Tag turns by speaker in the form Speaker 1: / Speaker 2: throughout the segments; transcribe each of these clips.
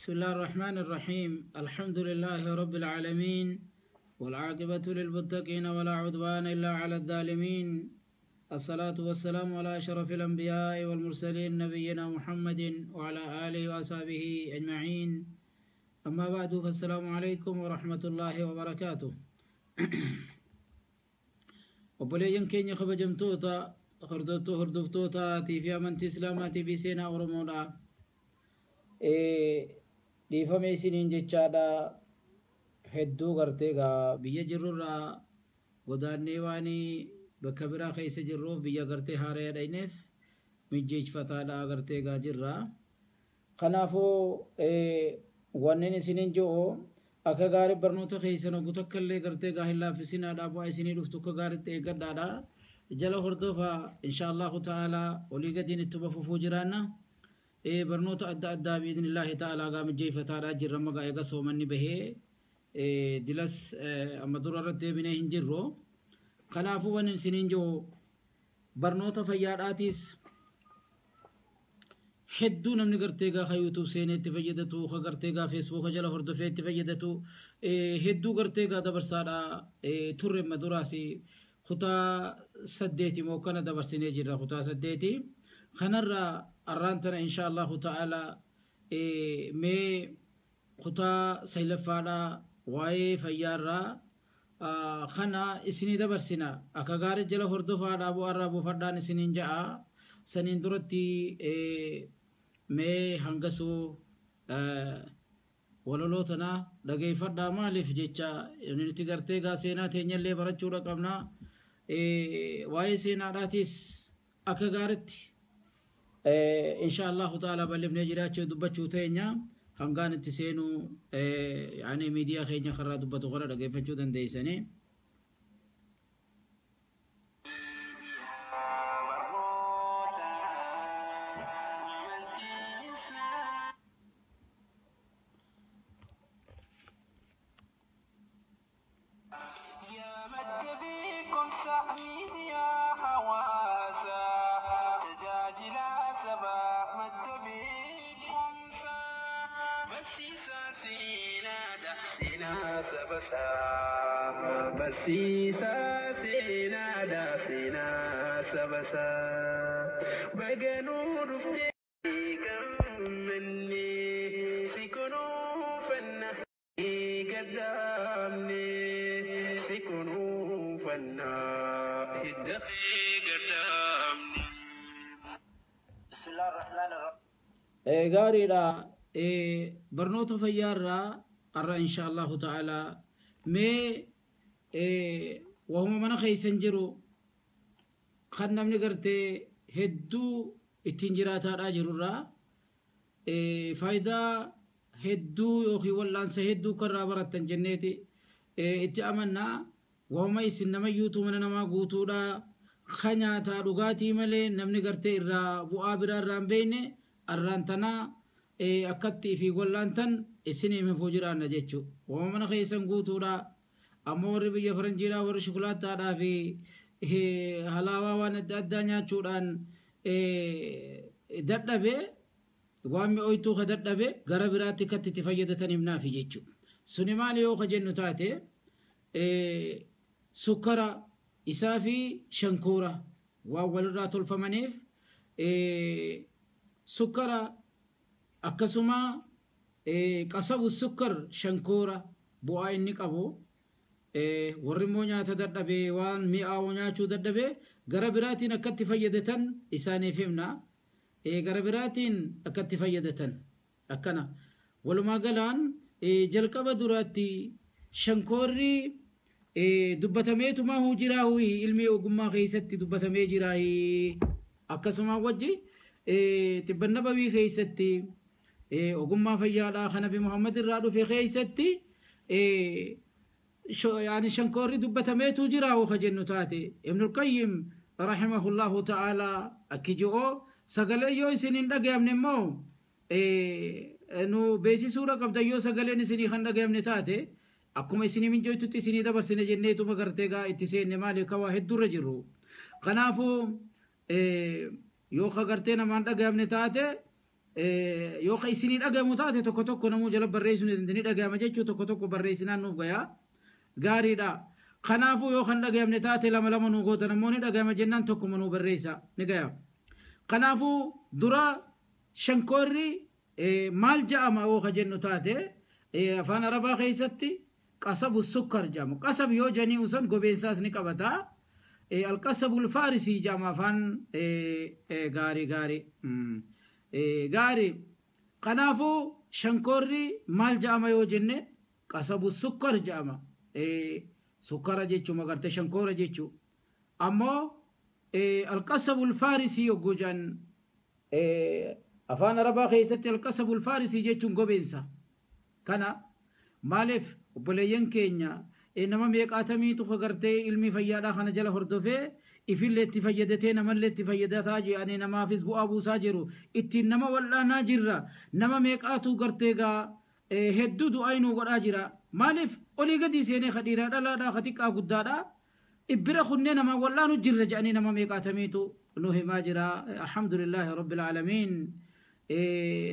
Speaker 1: بسم الله الرحمن الرحيم. الحمد لله رب العالمين، والعاقبة للمتقين، ولا عدوان إلا على الظالمين. الصلاة والسلام على أشرف الأنبياء والمرسلين، نبينا محمد وعلى آله وأصحابه أجمعين. أما بعد، فالسلام عليكم ورحمة الله وبركاته. Obboleeyyan keenya kabajamtoota, hordoftootaatii fi amantii Islaamaatii fi seenaa Oromoodha. Dhiifame isiniin jechaadha. Hedduu gartee gaa biyya jirrurraa godaannee waan bakka biraa keessa jirruuf, biyya gartee haaraya dhayneef mijjeeffataadha gartee gaa jirra. Kanaafuu wanneen isiniin ji'u akka gaarii barnoota keessan ogu takka illee gartee gaa hin laaffisinaadha. Bu'aa isinii dhuftu akka gaariitti eeggadhaadha. Jala hordofaa, insha Allahu ta'ala olii gadiin ittuma fufuu jiraanna. Barnoota adda addaa bi'idhnillaahi ta'ala gaa mijjeeffataadha jirra. Magaa eega soomanni bahee dilas amma dura irratti deebinee hin jirru. Kanaafuu wanni isiniin jiru barnoota fayyaadhaatiis hedduu namni gartee gaa ka YouTube seenee itti fayyadatu, ka gartee gaa Facebook jala hordofee itti fayyadatu hedduu gartee gaa dabarsaadha turre. Amma duraas kutaa 8 moo kana dabarsinee jirra, kutaa 8 kanarra. Arraan tana insha Allahu ta'ala mee kutaa saglaffaadha waa'ee fayyaarraa kana isinii dabarsina. Akka gaarii jala hordofaadha, bu'aarraa buufadhaan isiniin ja'a. Saniin duratti mee hangasuu walaloo tana dhageeffadhaa. Maaliif jecha nuti gartee gaa seenaa teenyallee barachuudha qabna. Waa'ee seenaadhaatis akka gaaritti insha Allahu ta'ala bal'ifnee jiraachuu dubbachuu teenya. Hangaan itti seenuu yaani miidiyaa keenya karaa dubbatu kana dhageeffachuu dandeessanii.
Speaker 2: Barnoota amantii Islaamaa. Yaa madda beekumsa miidiyaa hawaasaa, tajaajila sabaa, madda beekumsaa, barsiisaa seenaadha, seenaa sabasaa, barsiisaa seenaadha, seenaa sabasaa. Baganuu dhuftee gammannee, si kunuunfanna gaddaamne, si kunuunfanna hidda gaddaamne.
Speaker 1: Gaariidha. Barnoota fayyaarraa har'a insha Allahu ta'ala mee wahuma mana keessan jiru kan namni gartee hedduu ittiin jiraataadhaa jirurraa faayidaa hedduu yookiin wal'aansa hedduu karraa barattan jenneeti itti amannaa. Wahuma isin namayyuutu mana namaa guutuudha ka nyaataa dhugaatii malee namni gartee irraa bu'aa biraa irraa hin beekne, arraan tanaa akkatti fi wal'aantan isinii himuu jiraanna jechuudha. Wahuma mana keessan guutuudha. Ammoo warri biyya faranjiidhaa, warri shukulaataadhaa fi halaawaa waan adda addaa nyaachuudhaan dadhabe, waan mi'ooytuu ka dadhabe, gara biraatti akkatti itti fayyadatan himnaafi jechuudha. Suni maali yoo ka jennu taate, sukkara isaa fi shankoora waan walirraa tolfamaniif, sukkara akkasuma qasabu sukkar shankoora bu'aa inni qabu, warri immoo nyaata dadhabee waan mi'aawu nyaachuu dadhabee gara biraatiin akkatti fayyadatan isaaniif himna. Gara biraatiin akkatti fayyadatan akkana. Walumaa galaan jalqaba duraatti shankoorri dubbatameetumaa huu jiraa, ilmi ogummaa keessatti dubbatamee jiraa. Akkasuma wajji xibba nabawii keessatti, ogummaa fayyaadhaa kan Nabi Muhammad irraa dhufe keessatti yaani shankoorri dubbatameetu jira ka jennu taate, Ibnul Qayyim rahimahullahu ta'ala akki ji'oo, sagalee yoo isin hin dhagayamne immoo nu beeksisuudha qabdan. Yoo sagaleen isinii kan dhagayamne taate, akkuma isinii minjooytutti isinii dabarsine jenneetuma gartee gaa itti seenne. Maaliif ka waa hedduurra jirru. Kanaafuu yoo ka gartee namaan dhagayamne taate, Yoo ka isinii dhagahamu taate tokko tokko namuu jala barreessuu ni dhagahama jechuu tokko tokko barreessinaan nuuf gayaa gaariidha. Kanaafuu yoo kan dhagahamne taate lama lama nuu goota namoonni dhagahama jennaan tokkuma nuu barreessa ni gaya. Kanaafuu dura shankoorri maal ja'ama yoo ka jennu taate afaan arabaa keessatti qasabu sukkar jedhama. Qasab yoo janii usan gobeensaas ni qabata. Alqasabul faarisii jedhama afaan gaarii gaarii. Gaarii. Kanaafuu shankoorri maal jedhama yoo jenne qasabu sukkar jedhama. Sukkara jechuun agartee shankoora jechuu. Ammoo alqasabul faarisii yogguu jedhan afaan arabaa keessatti alqasabul faarisii jechuun gobeensa. Kana maaliif obboleeyyan keenya nama meeqaatamiitu agartee ilmi fayyaadhaa kana jala hordofee ifillee itti fayyadatee namallee itti fayyadataa jedhanii namaafis bu'aa buusaa jiru ittiin nama wal'aanaa jirra nama meeqaatu gartee gaa hedduu du'aa inuu godhaa jira maaliif olii gadi seenee ka dhiiraa dhalaadhaa ka xiqqaa guddaadhaa ibbira kunnee nama wal'aanu jirra jedhanii nama meeqaatamiitu nu himaa jira alhamdulillaahi rabbil aalamiin.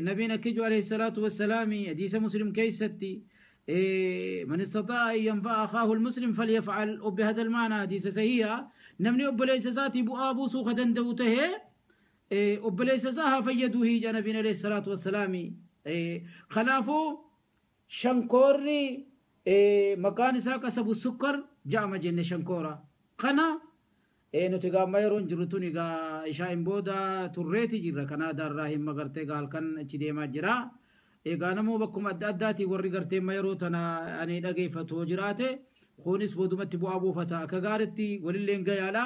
Speaker 1: نبينا كيجو عليه الصلاة والسلام حديث مسلم كيستي من استطاع أن ينفع أخاه المسلم فليفعل وبهذا المعنى حديث صحيح نمني أبليس ساتي بو أبو سوخ دندوته أبليس ساها فيدوه جا نبينا عليه الصلاة والسلام. خلافو شنكوري مكان ساق سبو السكر جاء مجن شنكورا قنا nuti gaamma yeroon jirru tun egaa ishaa'in booda turreeti jirra Kanaadaarraa himma gartee gaa halkan achi deemaa jira. Egaa namoo bakkuma adda addaatii warri gartee amma yeroo tana ani dhageeffatu jiraate kunis boodumatti bu'aa buufata akka gaaritti walilleen gayaadha.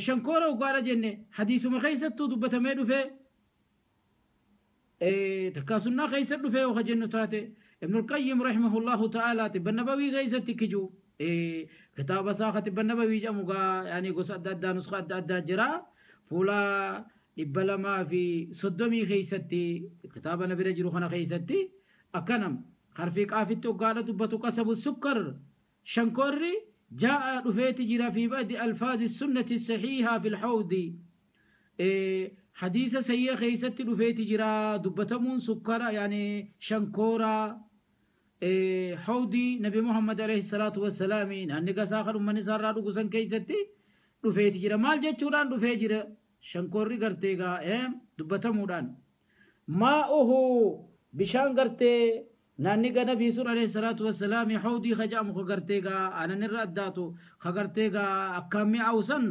Speaker 1: Shankoora dhugaadha jenne hadiisuma keessattuu dubbatamee dhufe takkaa sunnaa keessa dhufe yoo jennu taate Ibnul Qayyim rahimahullahu ta'ala tibba nabawii keessatti kijuu. Kitaaba isaa Khatib Nabawi jedhamu gaa yaani gosa adda addaa nuskaa adda addaa jira. Fuula 230 keessatti kitaaba na bira jiru kana keessatti akkanam harfii qaafitti hoggaadha dubbatu qasabu sukkar shankoorri jaa'a dhufeeti jira fi ba'di alfaazi sunnati sahiihaa fi lxawdi hadiisa sayya keessatti dhufeeti jira dubbatamuun sukkara yaani shankoora حوضي نبي محمد عليه الصلاة والسلام أني قساخر من سارة رقصن كيستي رفيت جرا مال جتشوران رفيت جرا شنكوري قرتيغا دبتا مودان ما أهو بشان قرتي ناني نبي سور عليه الصلاة والسلام حوضي خجام خقرتيغا أنا نرأداتو خقرتيغا أكامي أوسن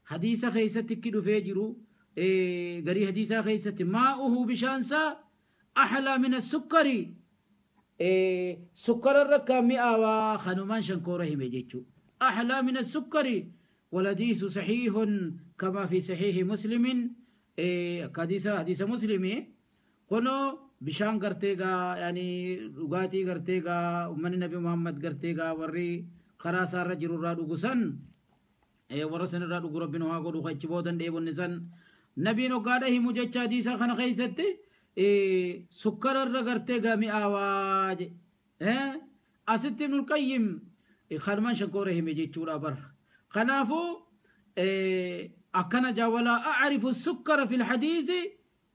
Speaker 1: حديثة خيستي كي رفيت جرو غري حديثة خيستي ما أهو بشانسا أحلى من السكري سكر الركا مئة خنومان شنكوره مجيتشو أحلى من السكر والحديث صحيح كما في صحيح مسلم. حديث مسلم كنو بشان کرتےگا يعني رغاتي کرتےگا من نبي محمد کرتےگا وري خراسا رجل رادو غسن ورسن رادو ربنا واغو خچ بودن ديبون نسن نبي نو غاده مجچا حديث خن خيست سكر الرغرتي غامي آواج أست ابن القيم خرمان شكوره مجي چورا بر خنافو أكن جاولا أعرف السكر في الحديث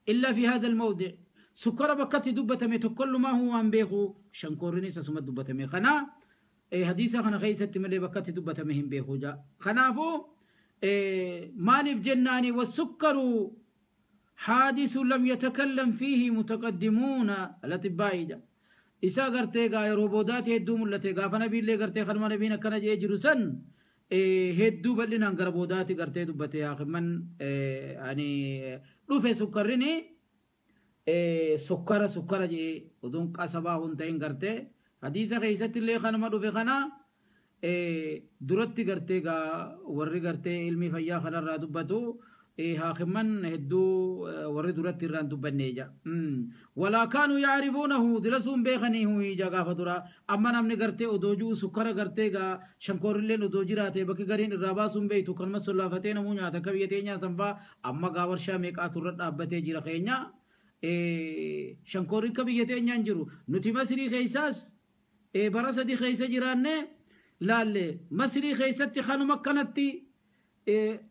Speaker 1: إلا في هذا الموضع سكر بكت دبة مي كل ما هو عن بيخو شنكورني سسمت دبة مي خنا حديثة خنا خيست ملي بكت دبة مهم بيخو جا خنافو مالف جناني والسكر حادث لم يتكلم فيه متقدمون الأطباء إسا غرتي غا روبودات هدو ملتي غا فنبي اللي غرتي خدم نبينا كان جي جرسن هدو بلنا غربودات غرتي دبتي يا من يعني دوفه سكرني سكر سكر جي ودون قصبا هونتين غرتي حديثه خيست اللي خنما دوفه خنا درتي غرتي غا وري غرتي علمي فيا خنا را دبتو هاخمن هدو ورد درت الران دبنيجا ولا كانوا يعرفونه درسهم بخني هو جا فدرا اما نمني غرتي ودوجو سكر غرتي غا شنكورلين ودوجراته بك غرين رباسم بيتو كلمه سلافتين مو نياتا كبيتي نيا سنبا اما غاورشا ميقا تر دابته جيرا خينيا شنكوري كبيتي نيا انجرو نتي مصري خيساس برسدي خيسا جيرانه لالي مصري خيستي خانو مكنتي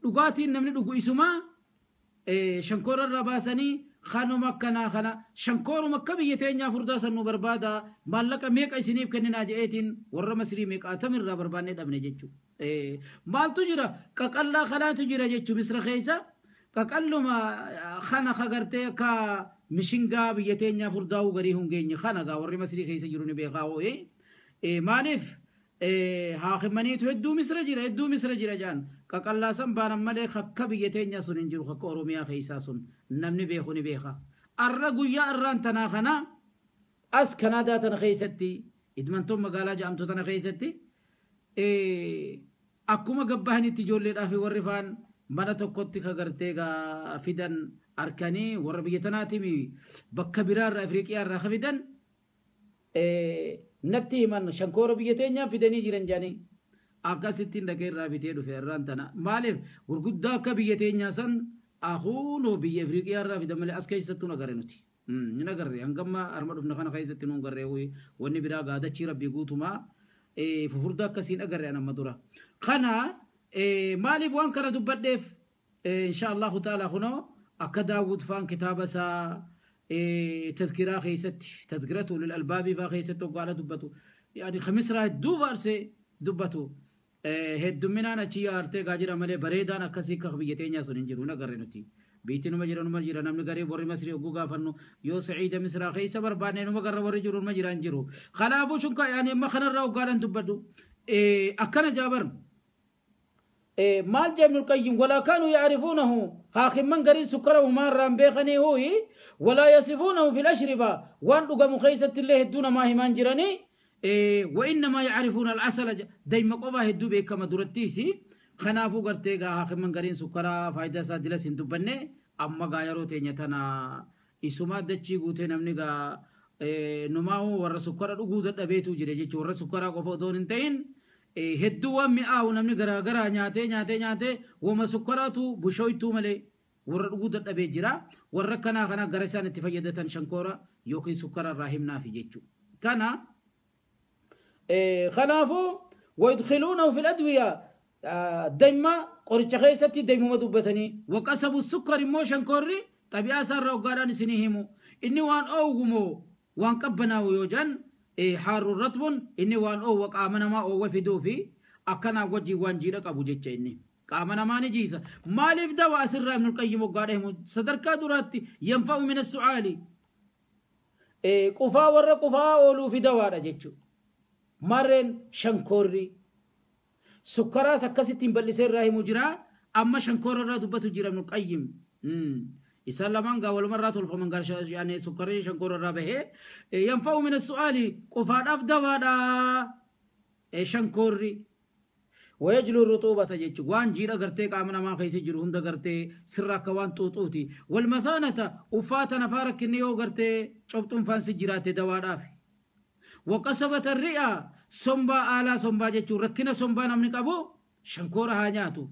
Speaker 1: dhugaatiin namni dhugu isuma shankoora irraa baasanii Kanuma akkanaa kana shankooruma akka biyya teenyaa furdaa san nu barbaada maallaqa meeqa isiniif kenninaa je'eetiin warra Masrii meeqaatamirraa barbaannee dhabne jechuudha. Maaltu jira qaqallaa kanaatu jira jechuudha Misra keessa qaqalluma kana kagartee akka mishingaa biyya teenyaa furdaa'uu garii hin geenye kana gaa warri Masrii keessa jiru ni beekaa hoo'ee maaliif haakimaniitu hedduu Misra jira hedduu Misra jira jaan qaqallaa san baanan malee akka biyya teenyaa sun hin jiru akka Oromiyaa keessaa sun namni beeku ni beeka. Arra guyyaa irraan tanaa kana as Kanaadaa tana keessatti Edmonton magaalaa jedhamtu tana keessatti akkuma gabbahanitti ijoolleedhaaf warri faan mana tokkotti ka gartee gaa fidan arkanii warra biyya tanaatiin bakka biraarraa Afriiqiyaarraa ka fidan natti himan shankoora biyya teenyaa fidanii jiran jedhanii akkasittiin dhaqee irraa bitee dhufe irraan tana maaliif gurguddaa akka biyya teenyaa san akuunoo biyya Afriiqiyaarraa fidan malee as keessattuu agarre nuti. Hin agarre hangamma arma dhufna kana keessatti nuun garree wanni biraa gaadachii rabbii guutumaa fufurdaa akkasiin agarre anamma dura. Kana maaliif waan kana dubbadheef insha Allahu ta'ala kunoo akka Daawud faan kitaaba isaa tadkiraa keessatti tadkiratu lil albaabii faa keessatti hoggaadha dubbatu yaani kamisraa hedduu faarsee dubbatu heddumminaan achi yaartee gaa jira malee bareedaan akkasii akka biyya teenyaa sun hin jiru hin agarre nuti. Biitti numa jira numa jira namni garii warri Masrii hogguu gaafannu yoo Saciida Misraa keessa barbaanne numa garra warri jiru numa jira hin jiru. Kanaafuu shunkaa yaani amma kanarraa hoggaadhaan dubbadhu akkana jaabar maal jee Ibnul Qayyim walaa kaanuu yacrifuunahu haakimman gariin sukkara humaarraan beekanii hooyi walaa yasifuunahu fil ashriba waan dhugamu keessatti illee hedduu namaa himaan jiranii وإنما يعرفون العسل دايما قبا هدو بكما درتيسي خنافو غرتي غا حاكمن غرين سكرا فايدة سادلة سندبنه أما غايرو تينيا تنا إسوما دچي غوتي نمني غا نماو ور سكرا دغو دبيتو جيره جي ور سكرا قفو دون انتين هدو ومئاو نمني غرا غرا نياته نياته نياته وما سكراتو بشويتو ملي ور دغو دبي جرا ور كنا كنا غرسان اتفيدتن شنكورا يوكي سكرا راهمنا في جيچو كنا خنافو ويدخلونه في الأدوية دايما قريتش خيستي دايما مدوبتني وقصب السكر موشن كوري طبيعة سر وقالان سنيهمو إني وان أوغمو وان قبنا ويوجن حار رطب إني وان أو وقامنا ما أو وفدو في أكنا وجي وان جيرك أبو جيتش إني قامنا ما نجيسا مالف دواء سر ابن القيم وقالهم صدر كادراتي ينفع من السعالي قفا ور قفا أولو في دواء جيتشو marreen shankoorri sukkaraas akkasittiin bal'isee irraa himu jira amma shankoora irraa dubbatu jira Ibnul Qayyim isaan lamaan gaa walumarraa tolfaman gaa yaani sukkarri shankoora irraa bahee yanfa'u min as-su'aali qofaadhaaf dawaadha shankoorri ويجلو الرطوبة جيتش وان جيرا غرتي قامنا ما خيسي جيرو هندا غرتي سرا كوان توتوتي والمثانة وفاتنا فارك نيو غرتي چوبتون فانسي جيراتي دواadhaaf وقصبة الرئة سنبا آلا سنبا جيتشو ركنا سنبا نمني قبو شنكورة هانياتو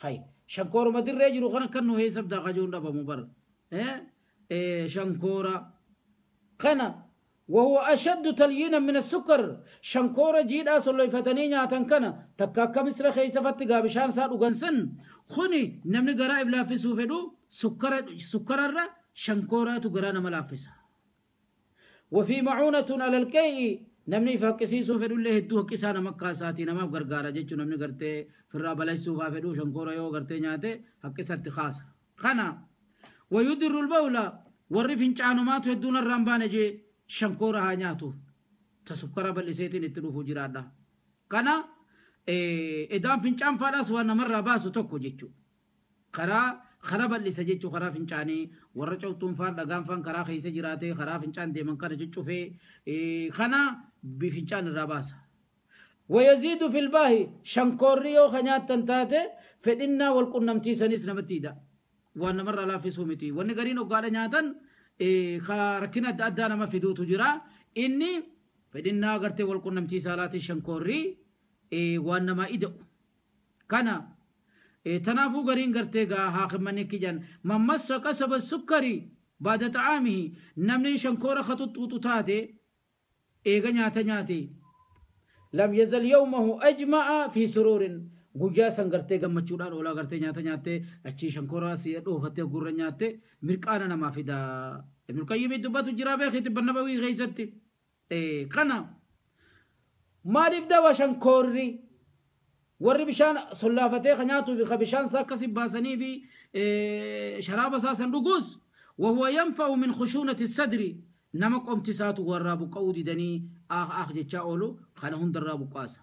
Speaker 1: هاي شنكورة مدر ريجرو خنا كنو هي سبدا خجون دبا مبر إيه شنكورة خنا وهو أشد تليينا من السكر شنكورة جيدا سلوي فتني نياتن كنا تكاكا مصر خيسة فتقا بشان ساد وغنسن خني نمني قرائب لافسو فدو سكر سكر الرا شنكورة تقرانا ملافسها وفي معونة على الكي نمني فكسيسو فدو الله الدوه كسانا مكاساتي نما غرغارا جيتشو نمني غرتي فرا بلايسو فدو شنكورا يو غرتي نياته حقسات خاصة خنا ويدر البولة ورفين چانو هدون الرمبان جي شنكورا هانياتو تسكرا بلسيتين اتلوفو جرادا كنا ادام فنچان فالاس وانا مرة باسو توكو جيتشو خرا خراب اللي سجيتشو خرا فنچاني ورا چوتون فان دغان فان خرا خيسه جراته خرا فنچان ديمن كان جيتشو في خنا بفنچان رباسا ويزيد في الباهي شنكوريو خنيات تنتاته فإنا والقنمتي سنس نمتيدا وانا مرة لا في سومتي وانا غرينو قال نياتن خاركنا أدانا ما في دوتو جرا إني فإنا غرتي والقنمتي سالاتي شنكوري وانا ما إدو كان تنافو غرين غرتي غا حاكم كيجان من مس قصب السكري بعد طعامه نمني شنكورة خطوط تاتي ايغا نياتا نياتي لم يزل يومه أجمع في سرور Guyyaa san gartee gammachuudhaan oolaa gartee nyaata nyaattee achii shankooraa si dhoofattee gurra nyaattee mirqaana namaa fida. Ibnul Qayyim dubbatu jira beekii xibba nabawii keessatti. Kana maaliif dawa shankoorri warri bishaan sollaafatee ka nyaatuu fi ka bishaan isaa akkasi baasanii fi sharaaba isaa san dhugus وهو ينفع من خشونة الصدر nama qomti isaatu warraa buqqa'uu didanii ah ah jechaa oolu kana hundarraa buqqaasa.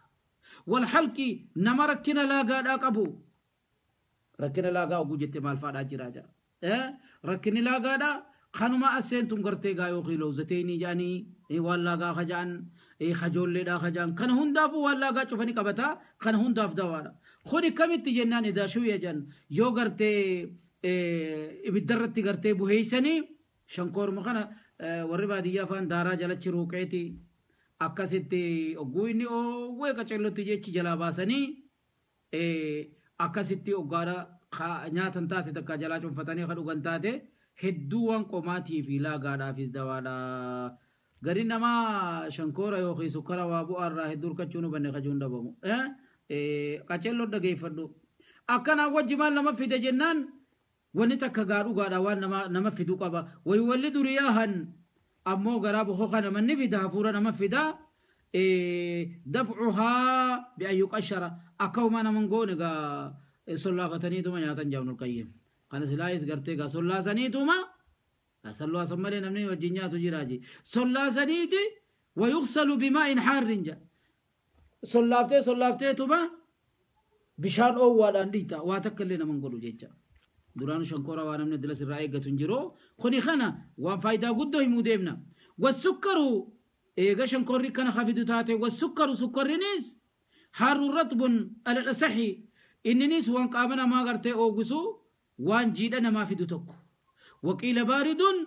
Speaker 1: Walhalqi nama rakkina laagaadhaa qabu rakkina laagaa oguu jette maal faadhaa jiraa jaa rakkinni laagaadhaa kanuma asseentun gartee gaa yookiin lawzateenii jedhanii waan laagaa kaja'an kajoolleedhaa kaja'an kana hundaafuu waan laagaa cufanii qabataa kana hundaaf dawaadha. Kuni kamitti jennaan idaa shuuya jedhan yoo gartee ibiddarratti gartee buheeysanii shankoorma kana warri baadiyyaa afaan daaraa jalachi ruuqeeti akkasitti ogguu inni oowwee qacellotti jechi jalaa baasanii akkasitti oggaadha nyaatan taate takka jalaa cunfatanii ka dhugan taate hedduu waan qomaatii fi laagaadhaafis dawaadha. Gariin namaa shankoora yookiin sukkara waa bu'aarraa hedduu hirkachuu nu banne kajuun dhabamu. Qacelloo dhageeffadhu. Akkanaa wajji maal nama fide jennaan wanni takka gaa dhugaadha waan nama fiduu qaba. Wayi walli duriyaahan ammoo garaa bokoka namanni fida hafuura nama fida. Dafcuhaa bi'an yuqashara akka homaa naman goone gaa sollaafataniituma nyaatan jaabnul qayyim. Kana silaayis gartee gaa sollaasaniituma sollaasan malee namni wajjin nyaatu jiraaji. Sollaasaniiti wayuqsalu bimaa'in haarrin ja. Sollaaftee sollaafteetuma bishaan oowwaadhaan dhiita waa takka illee naman godhu jecha. Duraan shankoora waa namni dila sirraa eeggatu hin jiru. Kuni kana waan faayidaa guddoo himuu deemna. Wasukkaru eega shankoorri kana hafidu taate wasukkaru sukkarrinis haarru ratbun alal asahi inninis waan qaama namaa gartee oogisu waan jiidha namaa fidu tokko. Waqiila baaridun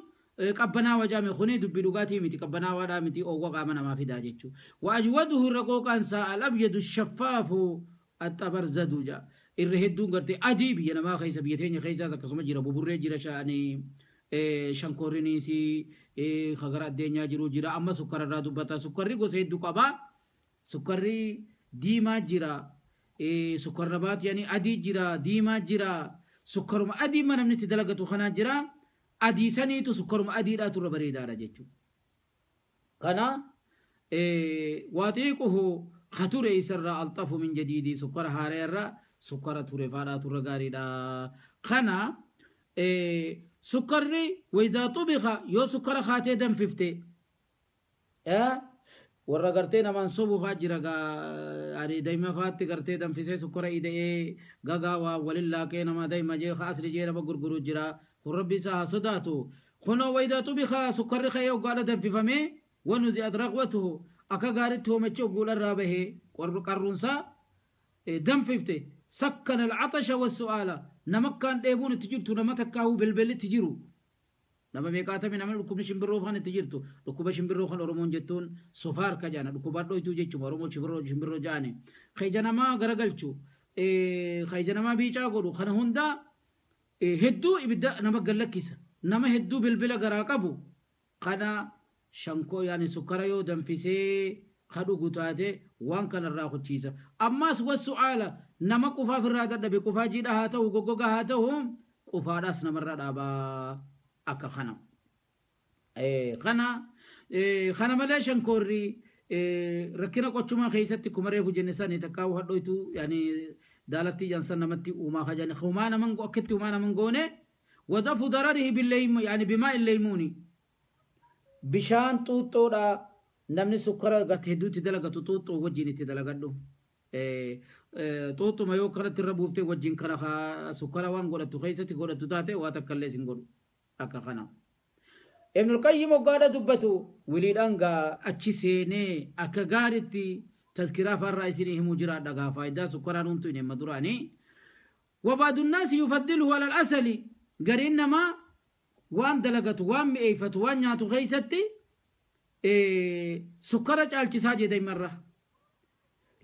Speaker 1: qabbanaa wajaame kuni dubbii dhugaatii miti qabbanaa waadhaa miti oowwa qaama namaa fidaa jechuudha. Wa ajwaduhu irra qooqaansaa al-abyadu shaffaafu axabarzadu jaa. Irra hedduun gartee adii biyya namaa keessa biyya teenya keessaas akkasuma jira buburree jira sha'anii shankoorriniis kagara addeenyaa jiru jira amma sukkararraa dubbata sukkarri gosa hedduu qaba sukkarri diimaa jira sukkarra baati yani adii jira diimaa jira sukkaruma adii ma namni itti dalagatu kanaa jira adii saniitu sukkaruma adiidhaatu irra bareedaadha jechuudha. Kana waaxiiquhu kature isarraa alxafu min jadiidii sukkara haareerra sukkara ture faadhaatu irra gaariidha. Kana sukkarri wayidaa xubika yoo sukkara kaatee danfifte warra gartee namaan sobu faa jira ani daa'ima faatti gartee danfisee sukkara ida'ee gagaa waa walin laaqee nama daa'ima jee asli jee nama gurguru jira kun rabbi isaa haa sodaatu. Kunoo wayidaa xubika sukkarri ka'ee oggaadha danfifamee wanuzi'at raqwatuhu akka gaaritti hoomachi ogguudharraa bahee qarruunsaa danfifte sakkana alcaxasha wassu'aala nama akkaan dheebuun itti jirtu nama takkaahuu belbelli itti jiru nama meeqaatami nama dhukkubni shimbirroo kan itti jirtu dhukkuba shimbirroo kan Oromoon jettuun sofaar ka jaana dhukkubaan dhoytuu jechuma Oromoo shimbirroo jaane ka namaa garagalchu ka namaa biicaa godhu kana hundaa hedduu ibidda nama gallakkisa nama hedduu bilbila garaa qabu kana shankoo yaani sukkara yoo danfisee ka dhugu taate waan kanarraa kuchiisa. Ammas wassu'aala nama qufaaf irraa dadhabe qufaa jiidha haa ta'u goggogaa haa ta'u qufaadhaas namarraa dhaabaa akka kana. Kana malee shankoorri rakkina qochumaa keessatti kuma reefu jenne sani takkaa'u hadhoytu yaani daalattii jansan namatti uumaa kajani humaa naman akkitti humaa naman goone wadafu dararihi billeymu yaani bimaa illeymuuni bishaan xuuxxoodha namni sukkara gati hedduutti dalagatu xuuxxoo wajjin itti dalagadhu. Xuuxxuma yoo kanatti irra buuftee wajjin kana sukkara waan godhattu keessatti godhattu taate waa takka illee sin godhu akka kana. Ibnul Qayyim hoggaadha dubbatu wiliidhaan gaa achi seenee akka gaaritti tazkiraa faarraa isinii himuu jiraadha gaa faayidaa sukkaraan huntu hin himma duraanii. Wabaadunnaasi yufaddiluhu alal asali gariin namaa waan dalagatu waan mi'eeffatu waan nyaatu keessatti sukkara caalchisaa jedha himarra.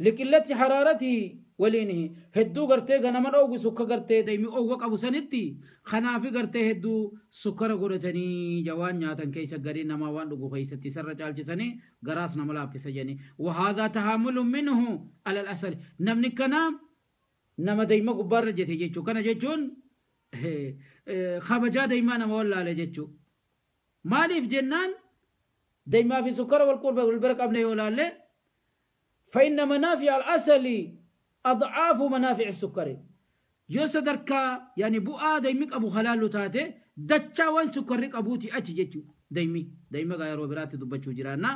Speaker 1: Liqillatti haraaratii waliin hedduu gartee ganama dhoowwu sukka gartee daa'imni oowwa qabu sanitti kanaafi gartee hedduu sukkara godhatanii jawaan nyaatan keessa gariin namaa waan dhugu keessatti sarra caalchisanii garaas nama laaffisa jedhanii. Wahaadaa tahaamulun minhu alal asali namni kanaa Nama dayma gubbaarra jete jechuu. Kana jechuun kabajaa daymaa nama wallaale jechuu. Maaliif jennaan daymaa fi sukkara wal bira qabne yoo laalle فإن منافع العسل أضعاف منافع السكر. yoo sadarkaa yani bu'aa daymi qabu halaallu taate dachaa waan sukkarri qabuuti achi jechuu daymi dayma gaa yeroo biraatti dubbachuu jiraanna.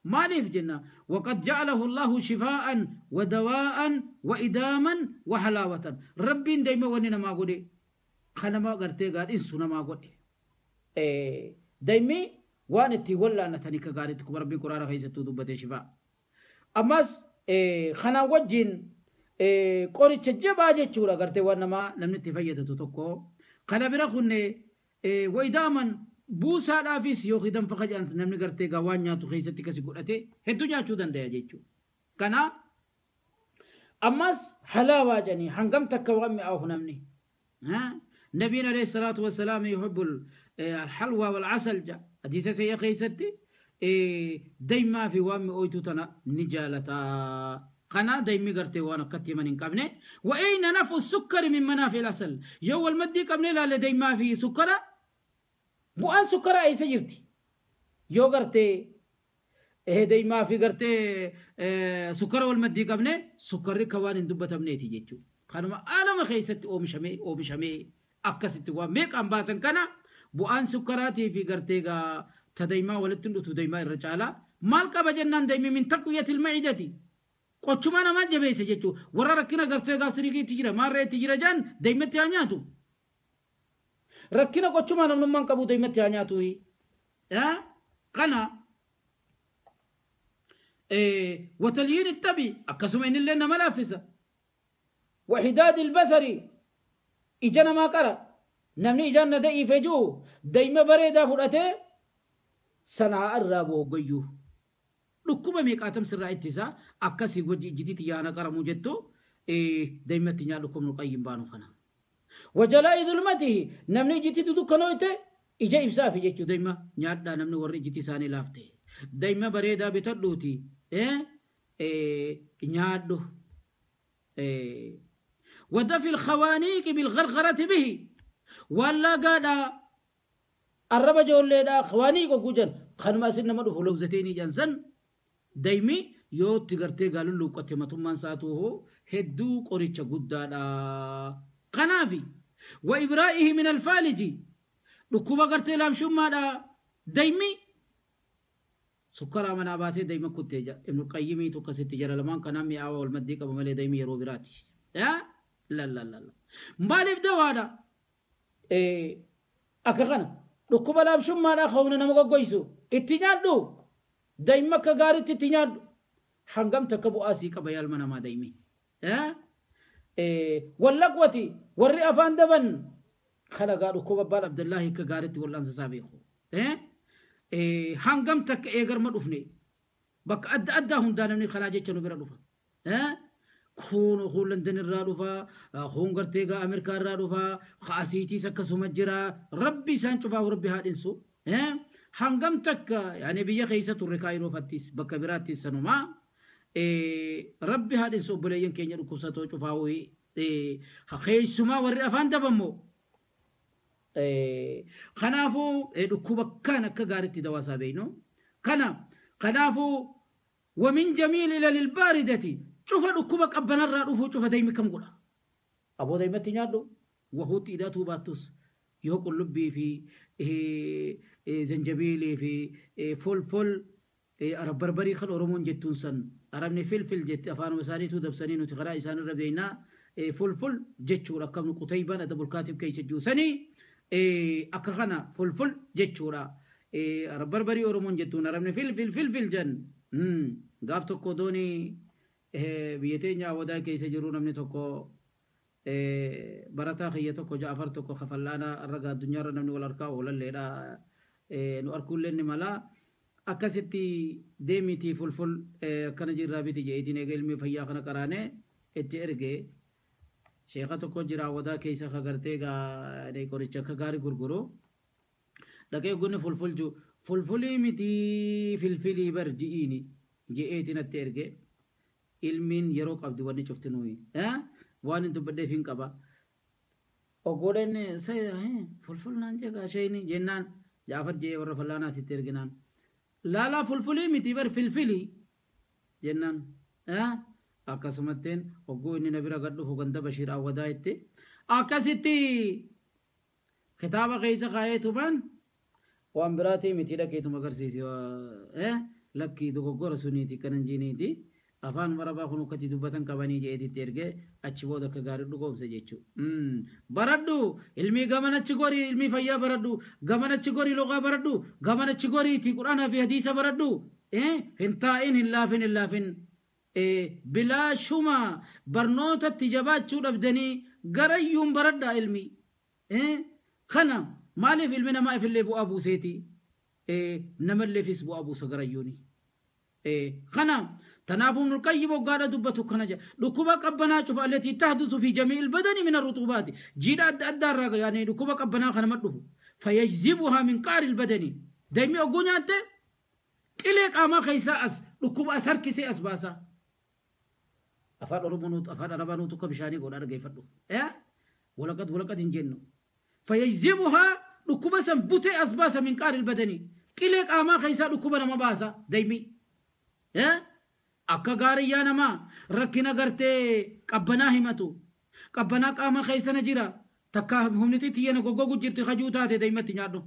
Speaker 1: Maaliif jenna waqad ja'alahu Allahu shifaa'an wa dawaa'an wa idaaman wa halaawatan. Rabbiin dayma wanni namaa godhe kanama gartee gaadhinsu namaa godhe. Daymi waan ittiin wallaanatanii ka gaariitti kuma Rabbiin quraana keessattuu dubbatee shifaa. Ammas kanaan wajjin qoricha jabaa jechuudha gartee waan namaa namni itti fayyadatu tokko. Kana bira kunne wayidaaman buusaadhaafis yookiin danfa qacaan namni gartee gaa waan nyaatu keessatti kasi godhate hedduu nyaachuu danda'a jechuudha. Kana ammas halaawaa jedhanii hangam takka waan mi'aawu namni. Nabiin alayhi salaatu wassalaam yuhibbul alhalwaa walcasal jedha. Hadiisa sayya keessatti daymaa fi waan mi'ooytuu tana ni jaalataa. Kana daymi gartee waan akkatti himan hin qabne. Wa ayna nafu sukkari min manaafi al-asal. Yoo wal maddii qabne ilaalle daymaa fi sukkara bu'aan sukkaraa eessa jirti? Yoo gartee daymaa fi gartee sukkara wal maddii qabne sukkarri akka waan hin dubbatamneeti jechuudha. Kanuma alama keessatti oomishamee akkasitti waan meeqaan baasan kana bu'aan sukkaraatii fi gartee gaa ta daymaa walitti dhutu daymaa irra caalaa. Maal qaba jennaan daymi min taqwiyatil macidati. Qochuma namaa jabeessa jechuudha. Warra rakkina gartee gaastiriikiitti jira maarreetti jira jaan daymatti haa nyaatu. Rakkina qochuma namnummaan qabu daymatti haa nyaatu. Kana watalyiin ittabi akkasuma innillee nama laaffisa. Wahidaadi ilbasari ija namaa qara. Namni ijaan na da'iifee jiru dayma bareedaa fudhatee sanaa irraa booggayyuu. Dhukkuba meeqaatam sirraa ittisaa akkasii wajji ijjitiitti yaana qaramuu jettu daymatti nyaa dhukkubnu qayyin baanu kana. Wajalaa'i dhulmatihi namni ijjitiitu dukkanooyte ija ibsaafi jechuu dayma nyaadhaa namni warri ijjitii isaanii laafte. Dayma bareedaa bitadhuuti nyaadhu. Wadafi ilkhawaaniiqi bilgargarati bihi waan laagaadhaa arraba ijoolleedhaa khawaaniiq hogguu jan kanuma asin nama dhufu lobzateenii jansan daymi yoo itti gartee gaalun luuqqatte matummaan isaatu hedduu qoricha guddaadha. Kanaafi wa ibraa'ihi min alfaaliji dhukkuba gartee laamshummaadha daymi sukkaraa manaa baatee dayma kuttee jira. Ibnu Qayyimiitu akkasitti jara lamaan kanaan mi'aawaa wal maddii qaba malee daymi yeroo biraati. La la la la. Maaliif dawaadha? Akka kana dhukkuba laamshummaadha hawna nama goggoysu itti nyaadhu. Dayma akka gaariitti itti nyaadhu. Hangam takka bu'aa sii qaba yaalma namaa daymi. Wallaqwati warri afaan daban kalagaa dhukkuba abbaan Abdullaahi akka gaariitti wal'aansa isaa beeku. Hangam takka eegarma dhufne bakka adda addaa hundaa namni kanaa jecha nu bira dhufa. Kun kun London irraa dhufa, kun gartee gaa Ameerikaa irraa dhufa, asiitiis akkasuma jira. Rabbi isaan cufaa rabbi haa dhinsu. Hangam takka yani biyya keessa turre kaayiroo fattis bakka biraattis sanumaa. Rabbi haa dhinsu obboleeyyan keenya dhukkubsatoo cufaa keessumaa warri afaan dabammoo. Kanaafuu dhukkuba kan akka gaariitti dawaasaa beeknu. Kanaafuu wamin jamiil ila lilbaaridati cufa dhukkuba qabbanarraa dhufuu cufa daymi kam godha. Aboo daymatti nyaadhu wahuutti hidhatuu baattus yoo qullubbii fi zanjabiilii fi folfol arab barbarii kan Oromoon jettuun san arabni filfil jetti afaanuma isaaniitu dabsanii nuti karaa isaanirra beeknaa fulful jechuudha akkamnu Qutaybaan adabul kaatib keessa jiru akka kana fulful jechuudha. Arab barbarii Oromoon jettuun arabni filfil filfil jan gaaf tokko doonii biyya teenya wadaa keessa jiru namni tokko barataa kiyya tokko Jaafar tokko kafallaana arraga addunyaarra namni wal harkaa oolalleedha nu arkuullee ni mala akkasitti deemitii fulful akkana jirraa biti jeetiin eega ilmi fayyaa kana qaraane itti erge sheeka tokko jira wadaa keessa ka gartee gaa qoricha akka gaarii gurguru dhaqee gunni fulful jiru fulfulii miti filfilii bar ji'iini je'eetiin natti erge ilmiin yeroo qabdi wanni cufti nuyi. Waan hin dubbadheef hin qaba. Oggoodhaan fulful naan jeeqa isheen jennaan Jaafar jee warra fallaanaa sitti erginaan. Laalaa fulfulii miti bar filfilii jennaan. Akkasumatteen ogguu inni na bira gad dhufu ganda Bashiir Awwadaa itti. Akkasitti kitaaba keessa kaa'eetumaan waan biraatii miti dhaqeetuma agarsiisi. Lakkii dogoggora suniiti kanan jiiniiti. Afaan Arabaa kun akkatti dubbatan qabanii jeetitti ergee achi booda akka gaarii dhugoomse jechuudha. Baradhu ilmii gamanachi gorii ilmii fayyaa baradhu gamanachi gorii loqaa baradhu gamanachi goriiti quraanaa fi hadiisa baradhu hin taa'in hin laafin hin laafin bilaashuma barnootatti jabaachuu dhabdanii garayyuun baradhaa ilmii. Kana maaliif ilmi namaa ifillee bu'aa buuseeti namalleefis bu'aa buusa garayyuuni. Kana تنافو ابن القيم وقال دبته كنجا ركوبا قبنا شوف التي تحدث في جميع البدن من الرطوبات جيدا الدار يعني ركوبا قبنا خنا مدفو فيجذبها من قار البدن دايمي اغونيات قلق اما خيسا اس ركوبا اثر كيسي اس باسا افاد ربنوت افاد ربنوت كبشاني غود ارغي فدو ولقد ولقد انجنو فيجذبها ركوبا سن بوتي اس باسا من قار البدن قلق اما خيسا ركوبا ما باسا دايمي akka gaariyyaa namaa rakkina gartee qabbanaa himatu qabbanaa qaama keessa na jira takka humniti tiyyana goggogu jirti hajuu taate daa'imatti nyaadhu.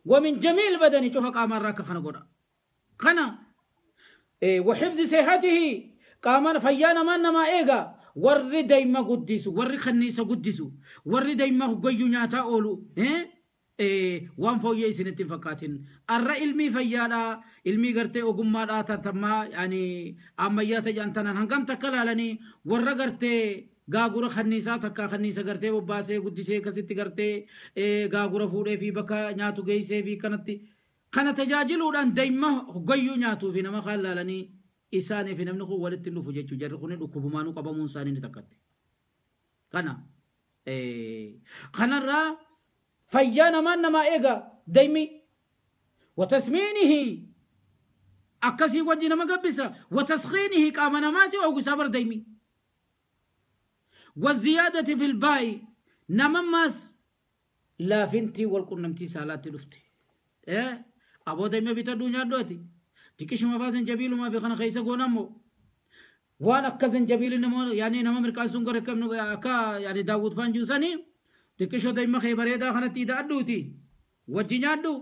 Speaker 1: ومن جميع البدن cufa qaamarraa akka kana godha. Kana وحفظ صحته qaamaan fayyaa namaa namaa eega warri daa'ima guddisu warri kanniisa guddisu warri daa'ima goyyuu nyaataa oolu. Waan fooyyee isinitti hin fakkaatin arra ilmii fayyaadhaa ilmii gartee ogummaadhaa tatammaa yaani ammayyaa ta'an tanaan hangam takka laalanii warra gartee gaagura kanniisaa takka kanniisa gartee bobbaasee guddisee akkasitti gartee gaagura fuudhee fi bakka nyaatu geessee fi kanatti kana tajaajiluudhaan daa'ima goyyuu nyaatuu fi nama kaan laalanii isaanii fi namni kun walitti dhufu jechuu jarri kun dhukkubumaanuu qabamuun isaanii ni takkatti. Kana kanarraa fayyaa namaan namaa eega daa'imni watasmiinihi akkasii wajji nama gabbisa wataskiinihi qaama namaati ogusaa bar daa'imni waziyaadati filbaa'i namammaas laafintii wal qunnamtii saalaatti dhufte aboo daa'ima bitadhuu nyaadhu ati xiqqishuma faa zanjabiilumaa fi kana keessa goonammoo waan akka zanjabiili yaani nama mirqaansuun gara akka yaani daawwut faan juusanii xiqqishoo daa'ima kee bareedaa kanatti hidhaadhuuti wajji nyaadhu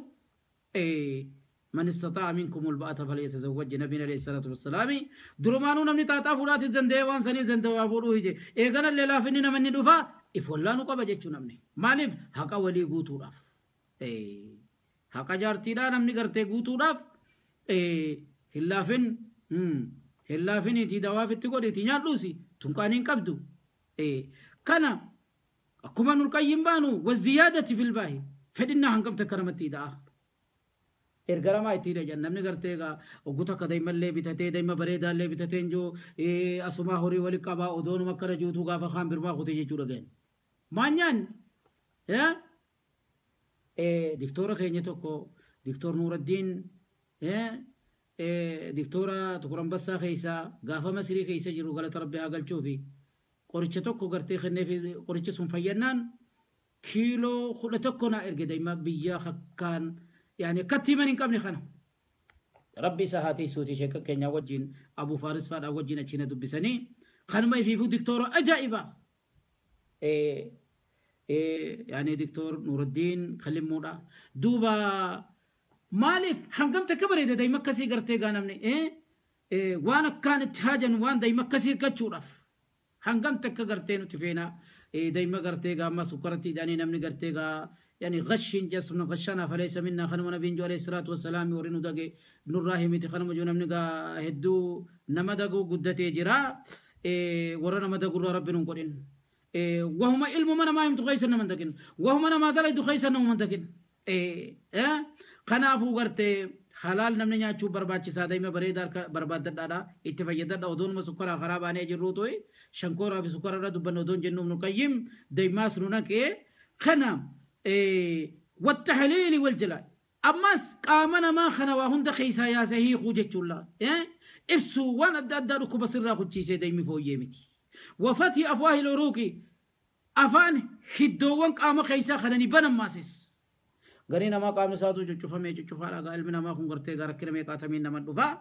Speaker 1: من استطاع منكم الباءة فليتزوج نبينا عليه الصلاة والسلام درومانو نمني تاتا فورات زندee waan sanii zandee fuudhuu hije eeganallee laafinni namanni dhufa ifollaanu qaba jechuu namni maaliif haqa walii guutuudhaaf haqa jaartiidhaa namni gartee guutuudhaaf hin laafin hin laafiniitii dawaafitti godhiitii nyaadhuusi tunqaanii hin qabdu kana akkuma nulqayyin baanu waziyaadati filbaahi fedhinnaa hangam takka namatti hidha'a. Ergaramaa itti hidha namni gartee egaa oggu takka daa'imallee bitatee daa'ima bareedaallee bitatee injoo asumaa horii wali qabaa odoonuma akkana juutuu gaafa kaan birmaa kutee jechuudha ga'een. Maanyaan diktoora keenya tokko diktoor Nuuraddiin diktoora Tukur Ambassaa keessaa gaafa Masirii keessa jiru galata Rabbi haa galchuufi qoricha tokko gartee kenneefi qoricha sun fayyannaan kiiloo 11 naa erge daa'ima biyya hakkaan يعني كتي من قبل خنا ربي سهاتي سوتي شك كينيا وجين ابو فارس فاد وجين اتشينا دبسني خنا ما في دكتور عجائبه ايه ايه يعني دكتور نور الدين خلي مودا دوبا مالف حنقمت كبر اذا دايما كسي غرتي غانمني ايه ايه وانا كانت حاجه وان دايما كسي كچورف حنقمت كغرتي نتفينا ايه دايما غرتي غا ما سكرتي داني نمني غرتي غا يعني غش جسم غشنا فليس منا خنم نبي عليه الصلاة والسلام ورنو دقي نور راهمي تخنم جون من هدو نمدقو قدتي جرا إيه ورنا مدقو ربنا نقولين إيه وهم علم من ما يمتو خيسنا من دقين وهم ما دلي خيسنا من دقين إيه إيه خنافو غرتي حلال نمني نياچو برباچ ساده میں بريدار برباد دادا اتفيددا اودون مسكرا خراب اني جروتوي شنكورا في سكرا دبن اودون جنو ابن القيم ديماس نونك خنا والتحليل والجلال أمس قامنا ما خنا وهند خيسا يا سهي خوجة الله إبسو وانا أدى ركوب سر خدشي سيدي مفويمتي Wafatii afwaahil uruuqi afaan hiddoowwan qaama keessaa kanani banamaasis. Garii namaa qaamni isaatu cuccufamee cuccufaadha. Ilmi namaa kun gartee gara rakkina meeqaatamiin nama dhufaa.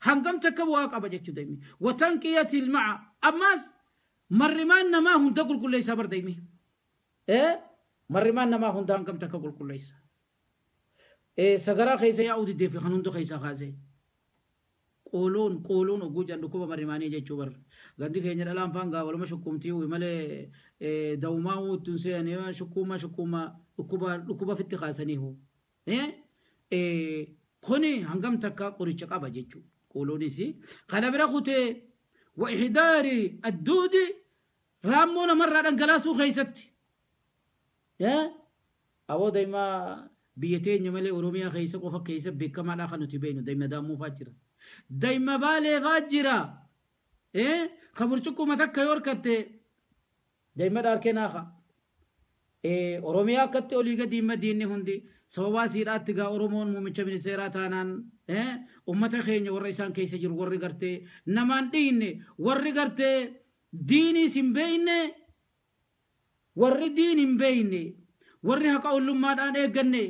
Speaker 1: Hangam takka bu'aa qaba jechuu daa'imni. Watanqiyatil ma'a ammaas marrimaan namaa hunda qulqulleessaa bar daa'imni. Marrimaan namaa hunda hangam takka qulqulleessa. Sagaraa keessa yaa'uu diddee fi kan hunda keessaa kaasee. Qooloon qooloon oguu jedhan dhukkuba marrimaanii jechuu bar. Gandi keenya dhalaan faan gaa waluma shukkumtii malee dawumaa ittiin se'anii shukkuuma shukkuuma dhukkuba dhukkuba fitti kaasaniihu. Kuni hangam takka qoricha qaba jechuu qooloonis. Kana bira kutee wa ihdaari adduudi raammoo namarraa dhangalaasuu keessatti. Aboo daa'imaa biyya teenya malee Oromiyaa keessa qofa keessa beekamaadhaa kan nuti beeknu daa'ima daamuu fa'aa jira. Daa'ima baalee fa'aa jira. Ka burcuqquma takka yoo harkatte daa'ima dhaarkee naafa. Oromiyaa akkatti olii gadi madiinni hundi sababaa siidhaatti gaa Oromoon muummicha ministeeraa taanaan ummata keenya warra isaan keessa jiru warri gartee namaan dhiinne warri gartee diiniis hin beekne warri diin hin beekne warri haqa ollummaadhaan eegganne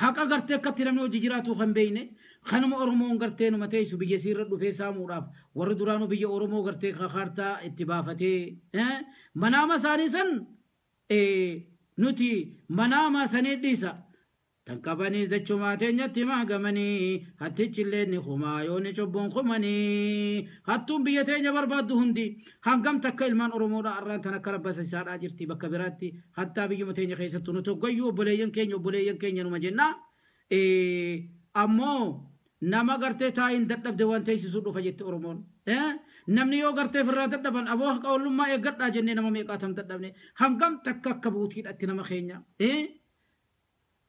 Speaker 1: haqa gartee akkatti namni hojii jiraatu kan beekne kanuma Oromoon gartee numa teessu biyya siirra dhufee saamuudhaaf warri duraanuu biyya Oromoo gartee kaartaa itti baafatee manaama isaanii san nuti manaama sanii dhiisa. Tan qabanii jechumaa teenyatti maagamanii hattichillee ni kumaa yoo ni cubbuun kumanii hattuun biyya teenya barbaaddu hundi hangam takka ilmaan Oromoodha arraan tan akka rabbasa isaadhaa jirti bakka biraatti hattaa biyyuma teenya keessattuu nu toggayyuu obboleeyyan keenya numa jennaa. Ammoo nama gartee taa'iin dadhabde waan teessisuu dhufa jette Oromoon. Namni yoo gartee firraa dadhaban aboo haqa ollummaa eeggadhaa jennee nama meeqaatam dadhabne hangam takka akka buutiidhatti nama keenya.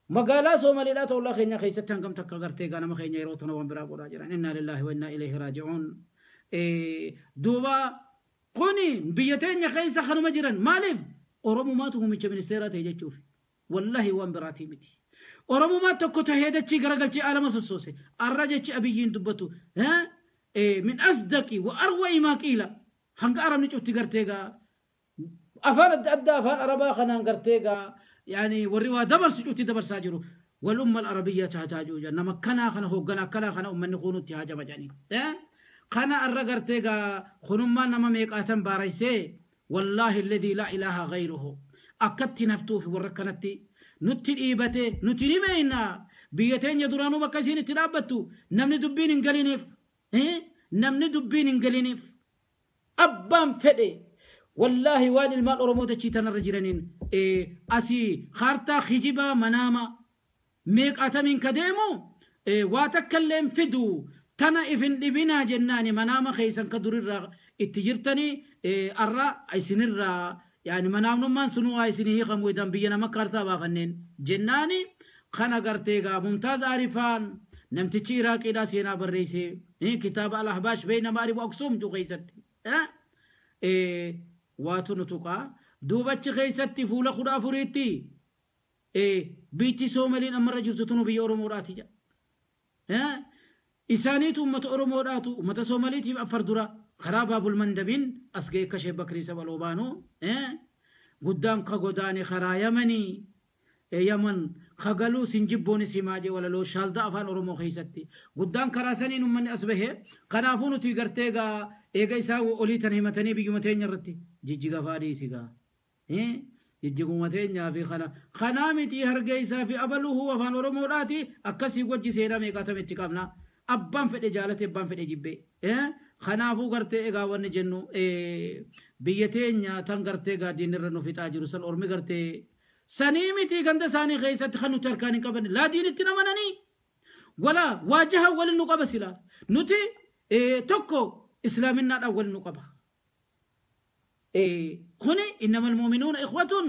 Speaker 1: Magaalaa Soomaliidhaa ta'ullaa keenya keessatti hangam takka gartee gaa nama keenya yeroo tana waan biraa godhaa jiran. Innaa lillaahi wa innaa ilayhi raaji'uun. Duuba kuni biyya teenya keessa kanuma jiran maaliif Oromumaatu muummicha ministeeraa ta'e jechuuf wallahi waan biraatii miti. Oromumaa tokko tahee dachii garagalchee alama sossoose arra jechi Abiyyiin dubbatu min asdaqi wa arwa'i maa qiila hanga arabni cufti gartee gaa afaan adda addaa afaan arabaa kanaan gartee gaa يعني warri waa dabarsu cufti dabarsaa jiru والأمة العربية تحتاج nama kanaa kana hoogganaa akkanaa kana uummanni kunuutti haajama jedhanii kana arra gartee gaa kunummaa nama meeqaatan baaraysee wallaahi alladhii laa ilaaha ghayruhu akkatti naftuufi warra kanatti nutti dhiibate nuti ni beekna biyya teenya duraanuu bakka isiin itti dhaabbattu namni dubbiin hin galiniif namni dubbiin hin galiniif abbaan fedhe wallaahi waan ilmaan Oromoo dachii tanarra jiraniin asii kaartaa kijibaa manaama meeqaatamiin ka deemu waa takka illee fidu tana ifin dhibinaa jennaani manaama keessan ka durirraa itti jirtanii arra isinirraa يعني manaamnummaan sunuu waa isinii hiikamu idan biyya nama kaartaa baafanneen jennaani kana gartee gaa Mumtaaz Arifaan namtichi Iraaqiidhaa seenaa barreesse kitaaba Al-Ahbaash beeyna Maarib Aksuum jedhu keessatti waatu nu tuqaa duubachi keessatti fuula 14tti biitti Soomaliin ammarra jirtu tunu biyya Oromoodhaati jedha. Isaaniitu uummata Oromoodhaatu uummata Soomaliitiif afar dura karaa Baabul Mandabiin as ga'e akka Sheek Bakrii Sabaloo baanu guddaan ka godaane karaa Yamanii Yaman ka galuu sinjibboon simaa jee walaloo shaaldaa afaan Oromoo keessatti guddaan karaa saniin uummanni as bahe kanaafuu nuti gartee gaa eega isaa olii tan himatanii biyyuma teenya irratti jijjiga faadhiisi gaa jijjiguma teenyaa fi kana kanaa miti hargeysaa fi abaluhuu afaan Oromoodhaati akkasii wajji seenaa meeqaatame itti qabna abbaan fedhe jaalate abbaan fedhe jibbee kanaafuu gartee egaa wanni jennu biyya teenya tan gartee gaa diinirra nu fixaa jiru san ormi gartee sanii miti ganda isaanii keessatti kan nuti harkaan hin qabanne laa diinitti namananii walaa waajaha walin nu qaba sila nuti tokko islaaminaadhaan walin nu qaba. Kuni innamal mu'minuuna ikhwatun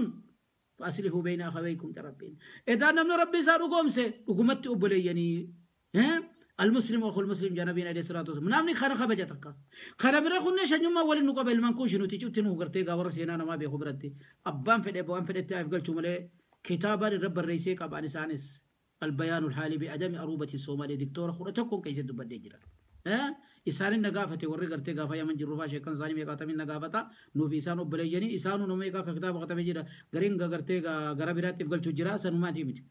Speaker 1: fa'aslihuu bayna akhawaykum rabbiin. Edaa namni rabbi isaa dhugoomse dhugumatti obboleeyyanii المسلم واخو المسلم جنبين عليه الصلاه والسلام نامني خنا خبجتك خنا بره كنا شنيما ولي نقبل ilmaan kuushi nuti cufti nu gartee gaa warra seenaa namaa beeku biratti abbaan fedhe bu'aan fedhetti af galchuu malee kitaabaan irra barreessee qabaan isaanis البيان الحالي بعدم عروبة الصومالي دكتورة 11 keessa dubbadhee jira. Isaanin na gaafate warri gartee gaafa Yaman jirru faa sheekan isaanii meeqaatamin na gaafata. Nuuf isaan obboleeyyanii isaanuu nama meeqaa akka kitaaba katabee jira. Gariin gartee gara biraatti galchuu jira sanumaatii miti.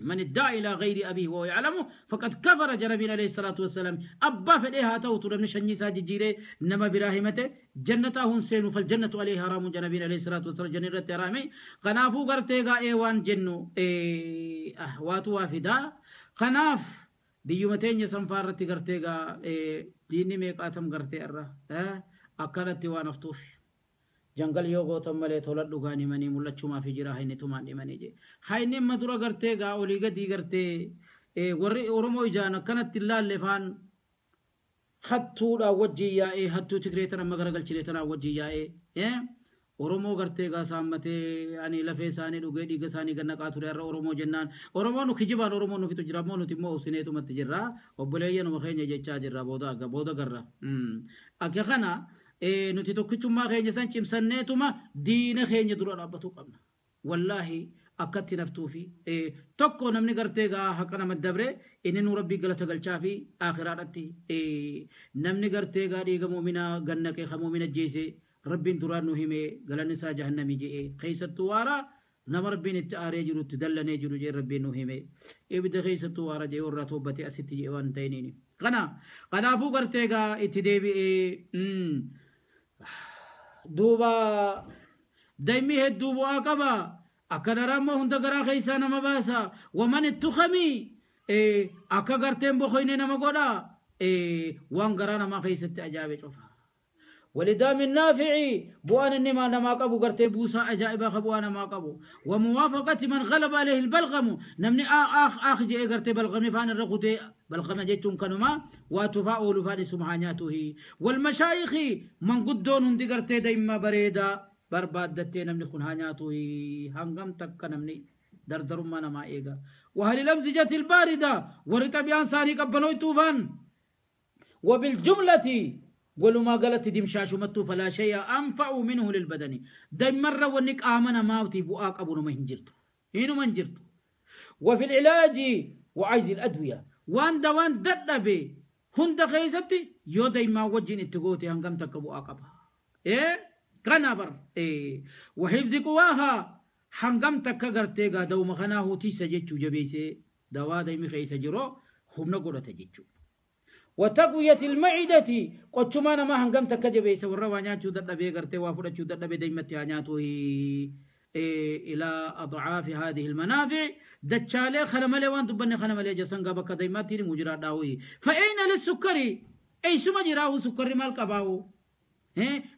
Speaker 1: من ادعى إلى غير أبيه وهو يعلمه فقد كفر. جربين عليه الصلاة والسلام أبا فديها توتو لم نشني ساجي جيري نما براهمته جنته سينو فالجنة عليه حرام. جنبين عليه الصلاة والسلام جنة رامي قنافو غرتيغا ايوان جنو ايه واتو وافدا قناف بيومتين يسنفارتي غرتيغا ايه ديني ميقاتم غرتي ارى اكلتي وانفتوفي jangal yoo gootan malee tola dhugaan himanii mul'achumaa fi jira hayni tumaan himanii jee hayni amma dura gartee gaa olii gadii gartee warri Oromoo ijaan akkanatti ilaalle faan hattuudhaan wajjin yaa'ee hattuu Tigree tana amma garagalchine tanaan wajjin yaa'ee Oromoo gartee gaa saammatee ani lafee isaanii dhugee dhiiga isaanii gannaqaa ture. Har'a Oromoo jennaan Oromoo nu kijibaan Oromoo nu fitu jira ammoo nuti immoo obsineetumatti jirra obboleeyyanuma keenya jechaa jirra booda booda garra akka kana nuti tokkichummaa keenya san cimsanneetuma diina keenya dura dhaabbatuu qabna. Wallaahi akkatti naftuufi tokko namni gartee gaa haqa nama dabre inni nu rabbii galata galchaa fi akhiraadhatti namni gartee gaa dhiiga muuminaa gannaqee ka muumina jeese rabbiin duraan nu hime galanni isaa jahannamii je'e keessattuu waara nama rabbiin itti aaree jiru itti dallanee jiru jee rabbiin nu hime ibidda keessattuu waara jee warraa toobbatee asitti jee waan ta'iniini. Kana kanaafuu gartee gaa itti deebi'ee duuba daa'imni hedduu bu'aa qaba akka darammoo hunda garaa keessaa nama baasa waman ittuqami akka garteen boqoyne nama godha waan garaa namaa keessatti ajaa'ibe cufa. ولدام النافع بوان النما نما قبو غرتي بوسا اجائبا خبوا نما قبو وموافقة من غلب عليه البلغم نمني اخ اخ جي غرتي بلغم فان الرقوتي بلغم جيتون كنما وتفاؤل فان سبحاناته والمشايخ من قدون دي غرتي دايما بريدا بربادتي نمني خنهانياته هنغم تك نمني دردرما نما ايغا وهل الامزجة الباردة ورتبيان ساري قبلوي طوفان وبالجملة ولما قالت دمشاش متو فلا شيء أنفع منه للبدن. دايما مرة ونك آمن ماوتي بؤاك أبو ما هنجرتو هينو ما هنجرتو. وفي العلاج وعايز الأدوية وان دوان ددبي هند خيستي يو دايما وجين اتقوتي هنقمتك بؤاك أبا إيه كنبر إيه وحفظ قواها هنقمتك قرتيغا دو مخناه تيسا جيتشو جبيسي دوا دايما خيسا جرو هم نقولة جيتشو. وتقوية المعدة قطشمان ما هنقم تكجبي سورة وانياتو ددبي غرتي وافرتشو ددبي دايمتي انياتو إلى أضعاف هذه المنافع دتشالي خلمالي وان دبني خلمالي جسنغا بكا دايمتي مجرى داوي. فأين للسكري أي سما جراو سكري مال قباو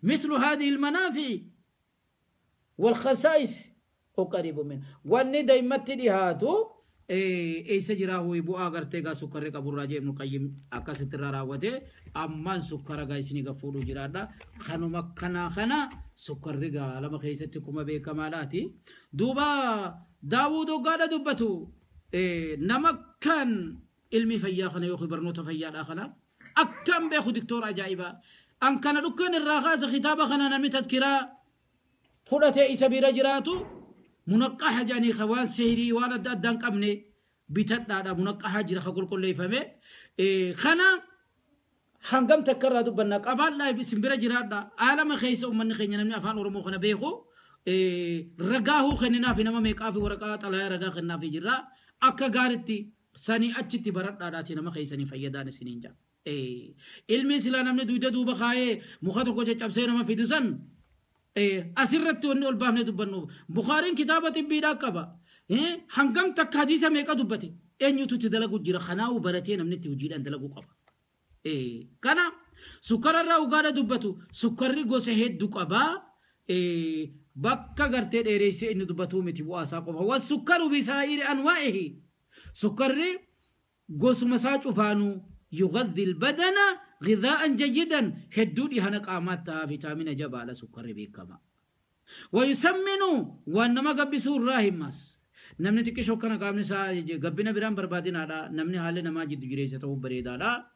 Speaker 1: مثل هذه المنافع والخصائص وقريب منه واني دايمتي ديهاتو eessa jira ho'i bu'aa gartee gaa sukkarri qaburraa jee Ibnu Qayyim akkasitti irraa raawwate ammaan sukkara gaa isinii gaffuudhu jiraadha. Kanuma kana sukkarri gaa lama keessatti kuma beekamaadhaati. Duuba Daawud hoggaadha dubbatu nama kan ilmi fayyaa kana yookiin barnoota fayyaadhaa kana akkam beeku diktoora ajaa'ibaa. An kana dukkan irraa kaasa kitaaba kana namni tazkiraa fudhatee isa bira jiraatu munaqqaha jedhanii waan seerii waan adda addaan qabne bitadhaadha munaqqaha jira ka qulqulleeffame. Kana hangam takka irraa dubbanna qabaadhaa isin bira jiraadha. Aalama keessa uummanni keenya namni afaan Oromoo kana beeku ragaahuu kenninaafi nama meeqaafi waraqaa xalayaa ragaa kennaafi jirra. Akka gaaritti sanii achitti baradhaadhaati nama keessanii fayyadaan isiniin jaa. Ilmi silaa namni dugda duuba kaayee muka tokko caccabsee nama fidu san asirratti wanni ol baafnee dubbannuuf Bukaariin kitaaba xibbiidhaa qaba. Hangam takka hadiisa meeqa dubbate eenyutu itti dalagu jira kanaa'u baratee namni itti hojiidhaan dalaguu qaba. Kana sukkararraa ugaadha dubbatu sukkarri gosa hedduu qabaa. Bakka gartee dheereessee inni dubbatuu miti bu'aa isaa qofa. Wasukkaru bisaa'iri anwaa'ihi sukkarri gosuma isaa cufaanuu yugaddi albadana غذاء جيدا هدودي هنا قامتها فيتامين جبال سكر بكما ويسمن وانما قبسوا الراهمس نمني تكشو كان قامني سا قبنا برام بربادين هذا نمني حال نما جد جريسة تو بريدا لا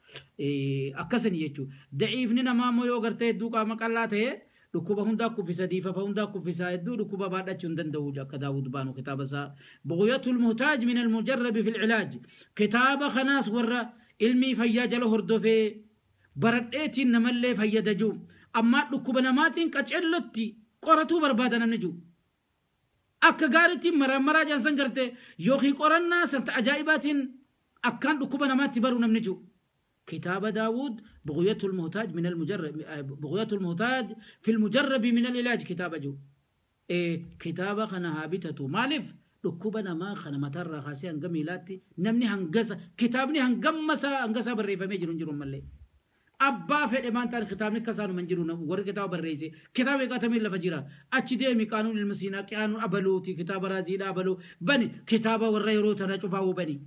Speaker 1: أكسن يجو ضعيفني نما مو يغرتي دو قام قلاته dhukkuba hundaa kuffisa diifafa hundaa kuffisa hedduu dhukkuba baadhachuu hin danda'u akka Daawud baanu kitaaba isaa Bughyatul Muhtaaj min al-Mujarrab fi al-Ilaaj kitaaba kanaas warra Ilmii fayyaa jala hordofee baradheetiin namallee fayyada jiru. Ammaa dhukkuba namaatiin qacellotti qoratuu barbaada namni jiru. Akka gaariitiin maramaraa jaansan gartee yookiin qorannaa santa ajaa'ibaatiin akkaan dhukkuba namaatti baru namni jiru. Kitaaba Daawud Bughyatul Muhtaaj min al-Mujarrab Bughyatul Muhtaaj fil Mujarrabi min al-Ilaaj kitaaba jiru. Kitaaba kana haa bitatu. Maaliif dhukkuba namaa kana mataarraa kaasee hanga miilaatti namni hangasa kitaabni hangammasaa hangasaa barreeffamee jiru hin jiru mallee. Abbaa fedhe maan ta'an kitaabni akka isaanuma hin jiru warri kitaaba barreesse kitaaba eegatamee lafa jira achi deemi qaanuun ilma siinaa qaanuun abaluuti kitaaba raaziidha abaluu bani kitaaba warra yeroo tana cufaa'uu bani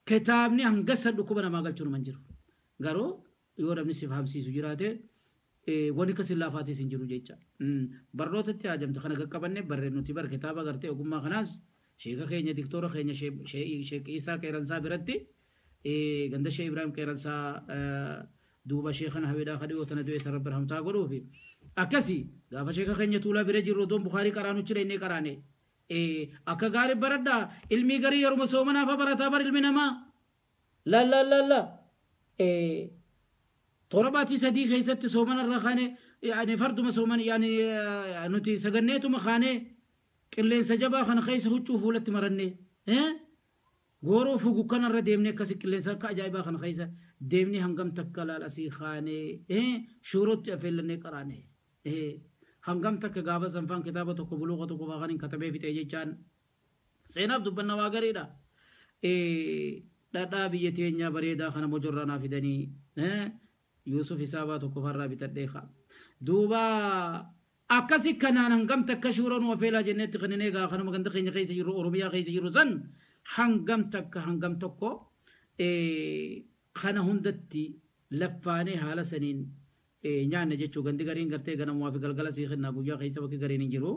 Speaker 1: kitaabni hangasa dhukkuba namaa galchuun hin jiru garuu yoo namni si fahamsiisu jiraate wani kasi laafaatis hin jiru jecha barnootatti haajamte kana qaqqabanne barreen nuti bar kitaaba gartee ogummaa kanaas sheeka keenya diktoora keenya sheek Isaa Qeeransaa biratti ganda Sheek Ibraahim Qeeransaa duuba sheekana hawedhaa kadhiyoo tana du'e san rabbi rahmataa godhuufi akkasi gaafa sheeka keenya tuulaa bira jirru odoon Bukaarii qaraanu jira inni qaraane akka gaarii baradhaa ilmii garii yeruma soomanaafa barataa bar ilmi namaa la la la la toora baatii sadii keessatti soomanarra kaane yaani farduma sooman yaani nuti saganneetuma kaane qilleensa jabaa kana keessa huccuu fuulatti maranne gooroo fugu kanarra deemnee akkasi qilleensa akka ajaa'ibaa kana keessa deemnee hangam takka laal asii kaanee shuurootti affeellannee qaraane hangam takka gaafa sanfaan kitaaba tokko buluuqa tokko faa kan hin katabee fixee jechaan seenaaf dubbanna waa gariidha. Dhadhaa biyya teenyaa bareedaa kana mojorraa naa fidanii Yuusuf Isaabaa tokko farraa bitadhee kaa. Duuba akkasi kanaan hangam takka shuuroo nu affeelaa jenneetti kan inni egaa kanuma ganda keenya keessa jiru Oromiyaa keessa jiru san hangam takka hangam tokko kana hundatti laffaanee haala saniin nyaanna jechuu gandi gariin gartee ganamumaa fi galgala sii kennaa guyyaa keessa bakki gariin hin jiru.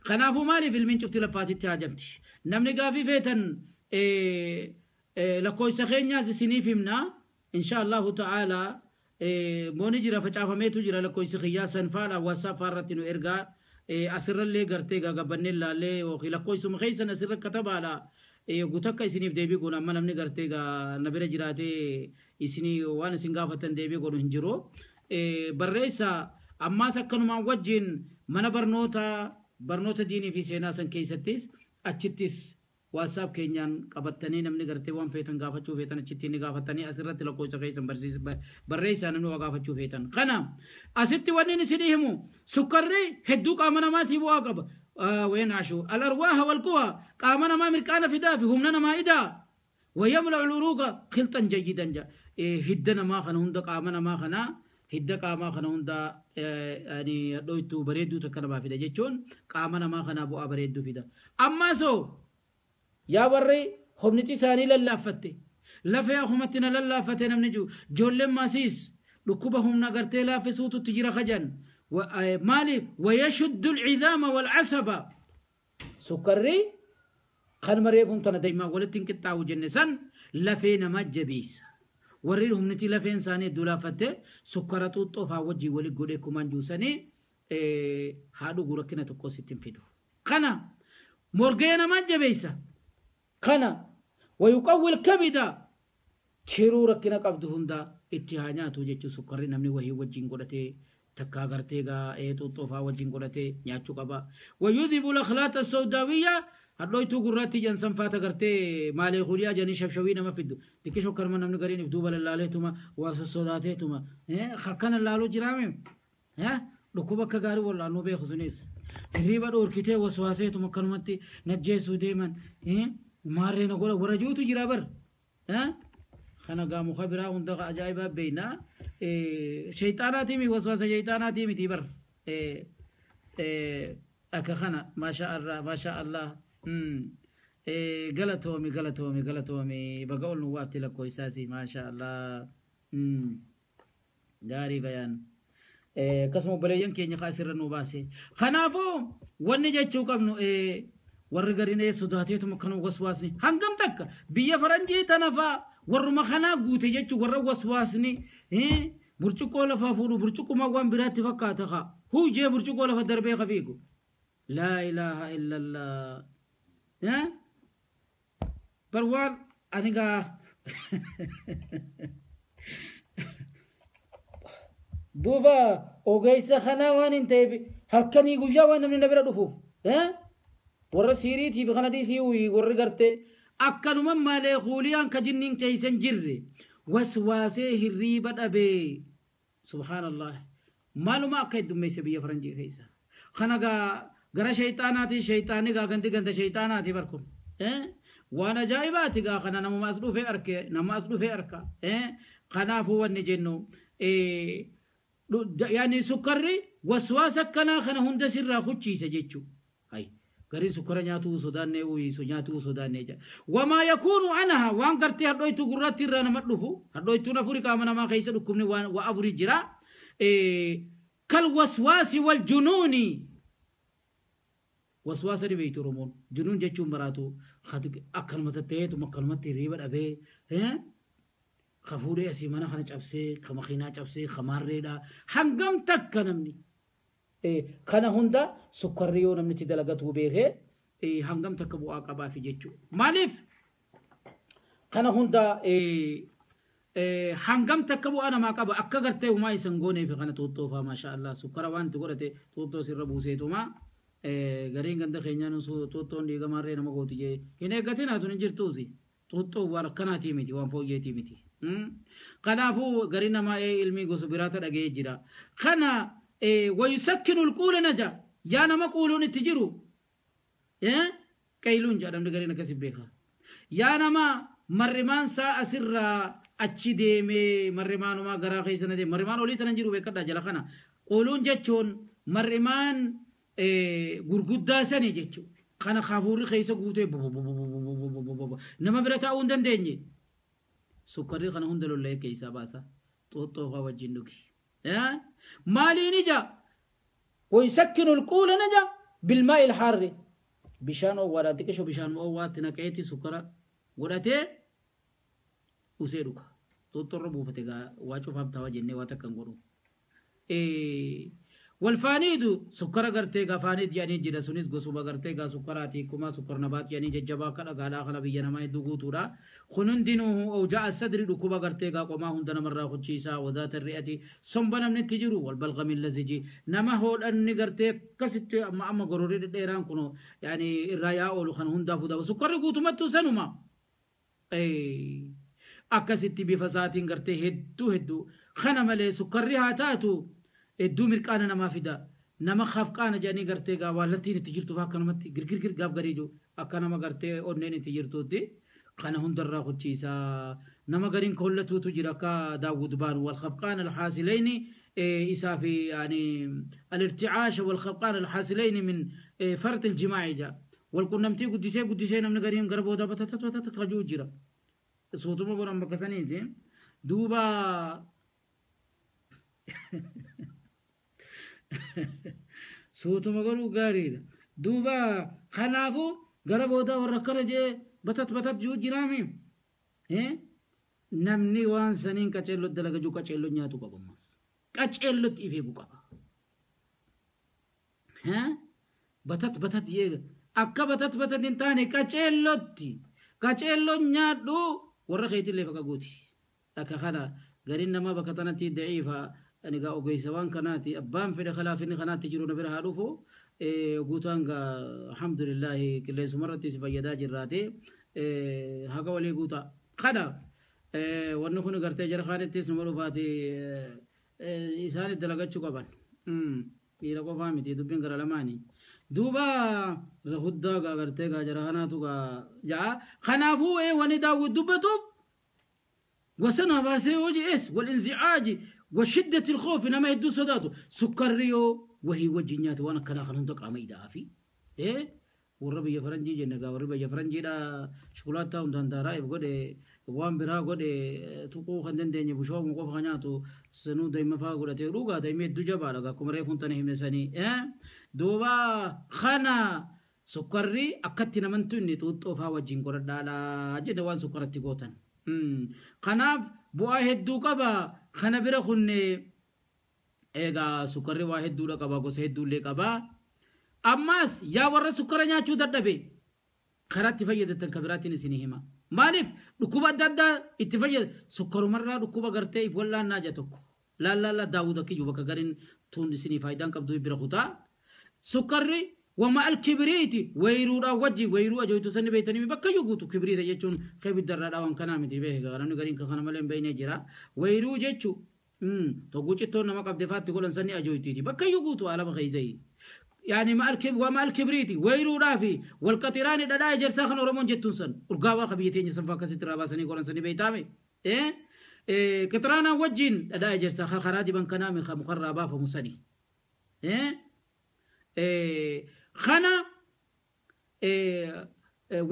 Speaker 1: Kanaafuu maaliif ilmiin cufti laffaatitti haajamti? Namni gaafii feetan lakkoofsa keenyaas isiniif himna. Insha Allahu ta'ala mooni jira facaafameetu jira lakkoofsi kiyyaa sanfaadha WhatsApp irratti nu ergaa asirrallee gartee gaagabbannee laallee yookiin lakkoofsuma keessan asirra katabaadha. Gutakka isiniif deebii goona amma namni gartee na bira jiraatee isinii waan isin gaafatan deebii godhu hin jiru. Barreessa ammaas akkanumaan wajjin mana barnoota barnoota diinii fi seenaa san keessattis achittis WhatsApp keenyaan qabattanii namni gartee waan feetan gaafachuu feetan achitti ni gaafatanii asirratti lakkoofsa keessan barreessaa namni waa gaafachuu feetan. Kana asitti wanni inni isinii himu sukkarri hedduu qaama namaatii bu'aa qaba. وينعشوا الأرواح والقوى قامنا ما مركانا في دافي همنا ما إدا ويملأ العروق خلطا جيدا هدنا ما خنا هند قامنا ما خنا هد قاما خنا هند يعني دويتو بريدو تكنا في دا جيتشون قامنا ما خنا بوا بريدو في دا أما سو يا بري خمنتي ساني للافتي لفيا خمتنا للافتي نمنجو جولم ماسيس ركوبهم نغرتي لافسوتو تجرا خجن مالي ويشد العظام والعصب سكري خن مريفون تنا دايما ولتين كتاو جنسان لفين ما جبيس وريهم نتي لفين ساني دولافته سكرتو طوفا وجي ولي غودي كومان جوسني هادو غوركنا تكو ستين فيدو خنا مورغينا ما جبيس خنا ويقوي الكبد تشيرو ركنا قبض هندا اتهاناتو جيتو سكري نمني وهي وجين غودتي takka agartee gaa xuuxxoofaa wajjin godhatee nyaachuu qaba. Wayyudhibu lakhlaata sawdaawiyya hadhooytuu gurraatti jan sanfaata gartee maalee huliyaa janii shafshawii nama fiddu. Xiqqishoo karma namni gariin if duuba lallaaleetuma waa sossodaateetuma akkana laaluu jiraame dhukkuba akka gaarii wallaanuu beeku sunis. Hirriiba dhoorkitee waswaaseetuma akkanumatti najjeessuu deeman maarree na godha warra juutu jira bar. Kana gaa muka biraa hunda ajaa'ibaa beeknaa. Shayxaanaatii mi waswaasa shayxaanaatii miti bar. Akka kana maasha Allah maasha Allah. Galatoomi galatoomi galatoomi baga ol nu waafti lakkoo isaasi maasha Allah. Gaarii bayaan. Akkasuma obboleeyyan keenya kaasirra nu baase. Kanaafuu wanni jechuu qabnu warri gariin sodaateetuma akkana waswaasni hangam takka biyya faranjii tana faa warruma kanaa guute jechuun warra waswaasni burcuqqoo lafaa fuudhu burcuqquma waan biraatti fakkaata kaa huujee burcuqqoo lafa darbee kafiigu laa ilaaha illallah bar waan ani gaa Duuba ogeessa kanaa waan hin ta'eef halkanii guyyaa waan namni na bira dhufuuf warra siiriitiif kana dhiisii warri gartee akkanuma malee huuliyaan ka jinniin keessa hin jirre waswaasee hirriiba dhabee subhaanallah maaluma akka heddummeesse biyya faranjii keessa kana gaa gara shayxaanaati shayxaanni gaa ganti ganta shayxaanaati barkun waan ajaa'ibaati gaa kana namuma as dhufee arke nama as dhufee arka kanaafuu wanni jennu yaani sukkarri waswaasa akkanaa kana hunda sirraa kuchiisa jechuu hay gariin sukkara nyaatuu sodaannee uyisu nyaatuu sodaannee jedha wamaa yakuunu anha waan gartee hadhoytuu gurratti irraa nama dhufu hadhoytuun afuri qaama namaa keessa dhukkubni waan wa afuri jira kal waswaasi wal junuuni waswaasa dhibeeytu oromoon junuun jechuun maraatu akkanuma tatta'eetuma akkanumatti hirriiba dhabee ka fuudhee asii mana kana cabsee ka makiinaa cabsee ka maarreedha hangam takka namni kana hunda sukkarri yoo namni itti dalagatuu beekee hangam takka bu'aa qabaafi jechuudha. Maaliif kana hunda hangam takka bu'aa namaa qaba akka gartee humaa isan gooneef kana xuuxxoofaa maasha Allah sukkara waan itti godhate xuuxxoo sirra buuseetuma gariin ganda keenyaan xuuxxoon dhiigamaarree nama gooti jee hin eeggatin haa tun hin jirtuusi xuuxxoo waan akkanaatii miti waan fooyyeetii miti. Kanaafuu gariin namaa ilmii gosa biraata dhaga'ee jira. Kana ويسكن القول نجا يا نما قولون التجرو قيلون جا دمد غرينا كسب بيخا يا نما مرمان سا اسر اچي ديمي مرمان ما غرا خيسن دي مرمان اولي تنجرو بكدا جلخنا قولون جچون مرمان غرغدا سني جچو كان خافور خيسه غوتي نما برتا اون دندني سكري خنا هندلو لي كيسا باسا توتو خا وجندوكي مالي نجا ويسكن القول نجا بالماء الحار بشان او ورا تكشو بشان او وات نكيتي سكرا ودته وسيدوكا توتر بوفتيغا واچو فام تاوا جنيه واتا كنغورو والفانيد سكر غرتيغا فانيد يعني جيدا سونيس غوسوبا غرتيغا سكراتي كما سكر نبات يعني ججبا كلا غالا خلا بينا ما يدغوتورا خنندينو او جاء الصدر دكوبا غرتيغا قما هندنا مره خچيسا وذات الرئه سنبنم نتجرو والبلغم اللزجي نما هول ان غرتي كست اما اما غروري ديران كنو يعني الرايا اولو خن هندا فودا سكر غوتمتو سنما اي اكستي بفساتين غرتي هدو هدو خنا ملي سكري هاتاتو hedduu mirqaana namaa fida nama khafqaana jedhanii gartee gaa waallattiin itti jirtu faa akkanumatti girgirgir gaaf garii jiru akka nama gartee onneen itti jirtuutti kana hundarraa kuchiisaa nama gariin kollatuutu jira akka daawwud baanu wal khafqaan alhaasilayni isaa fi yani alirticaasha wal khafqaan alhaasilayni min fard aljimaaci jaa wal qunnamtii guddisee guddisee namni gariin gara boodaa batatat batatat kajuu jira suutuma godhan bakka saniiti duuba suutuma godhuu gaariidha duuba kanaafuu gara boodaa warra akkana jee batat batat jiru jiraami namni waan saniin qaceellotti dalagajuu qaceelloo nyaatu qaba ammas qaceellotti if eeguu qaba batat batat jee akka batat batat hin taane qaceellotti qaceelloo nyaadhu warra keetillee faqa guuti akka kana gariin namaa bakka tanatti daciifa ani gaa ogeessa waan kanaati abbaan fedhe kalaafinni kanaatti jiru na bira haa dhufu guutaan gaa alhamdulillaahi qilleensuma irratti si fayyadaa jirraate haga walii guutaa kana wanni kun gartee jara kaanittis numa dhufaati isaanit dalagachuu qaban dhiira qofaa miti dubbiin gara lamaani duuba huddaa gaa gartee gaa jara kanaatu gaa ja'a kanaafuu wani daawwit dubbatuuf وسنة باسي وجه إس والانزعاج وشدة الخوف نما يدو صداته سكريو وهي وجهنيات وانا كنا خلون دق عميدا في إيه والربي يفرنجي جنگا والربي يفرنجي دا شوكولاتة وندان رايب قد وان برا قد تقو خندن دني بشو موقف خنياتو سنو دايما فا قد تروغا دايما دجبا لغا كمري فونتن همسني إيه دوبا خنا سكري أكتنا منتوني توتو فا وجين قد دالا جد وان سكرتي قوتن kanaaf bu'aa hedduu qaba kana bira kunne egaa sukkarri waa hedduudha qaba gosa hedduullee qaba ammas yaa warra sukkara nyaachuu dadhabe karaatti fayyadatan ka biraatiin isinii hima Maaliif dhukkuba adda addaa itti fayyada sukkarumarraa dhukkuba gartee if wallaannaa jaa tokko laallaa daawuda kiyyuu bakka gariin tun isinii faayidaan qabdu bira kutaa sukkarri wama alkibiriiti wayruudhaan wajji wayruu ajooytu sanni beeytanii bakka iyyuu guutu kibiriita jechuun kibiddarraa dhaawan kanaa miti beeka namni gariin kana malee hin beekne jira wayruu jechuu togguu cittoon nama qabde faatti godhan sanni ajooytiiti bakka iyyuu guutu alama keeysayi يعني مع الكب ومع الكبريتي ويرو رافي والقطران ددا جرسا خن اورمون جتون سن urgawa qabiyteen san fakka sitra basani goran sani beeytame eh eh qixraana wajjin dhadhaa ejersaa karaa diban kanaa mi mukarraa baafamu sani eh eh kana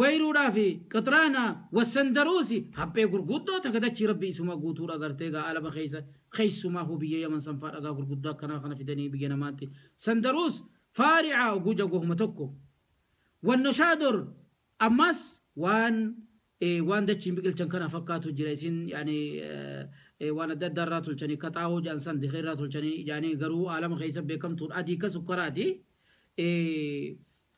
Speaker 1: wayruudhaa fi qixraana wasandaruusi haphee gurguddoo takka dachii rabbi isuma guutuudha gartee gaa alama keessa keessumaa hoo biyya yaman sanfaa dhagaa gurguddaa akkanaa kana fidanii biyya namaatti sandaruus faarica guja gohuma tokko wannoshaadur ammas waan waan dachiin biqilchan kana fakkaatu jira isin yani waan adda addaa irraa tolchanii kaxaa'oo jedhan san dikee irraa tolchanii yani garuu alama keessa beekamtuudha adii ka sukkaraati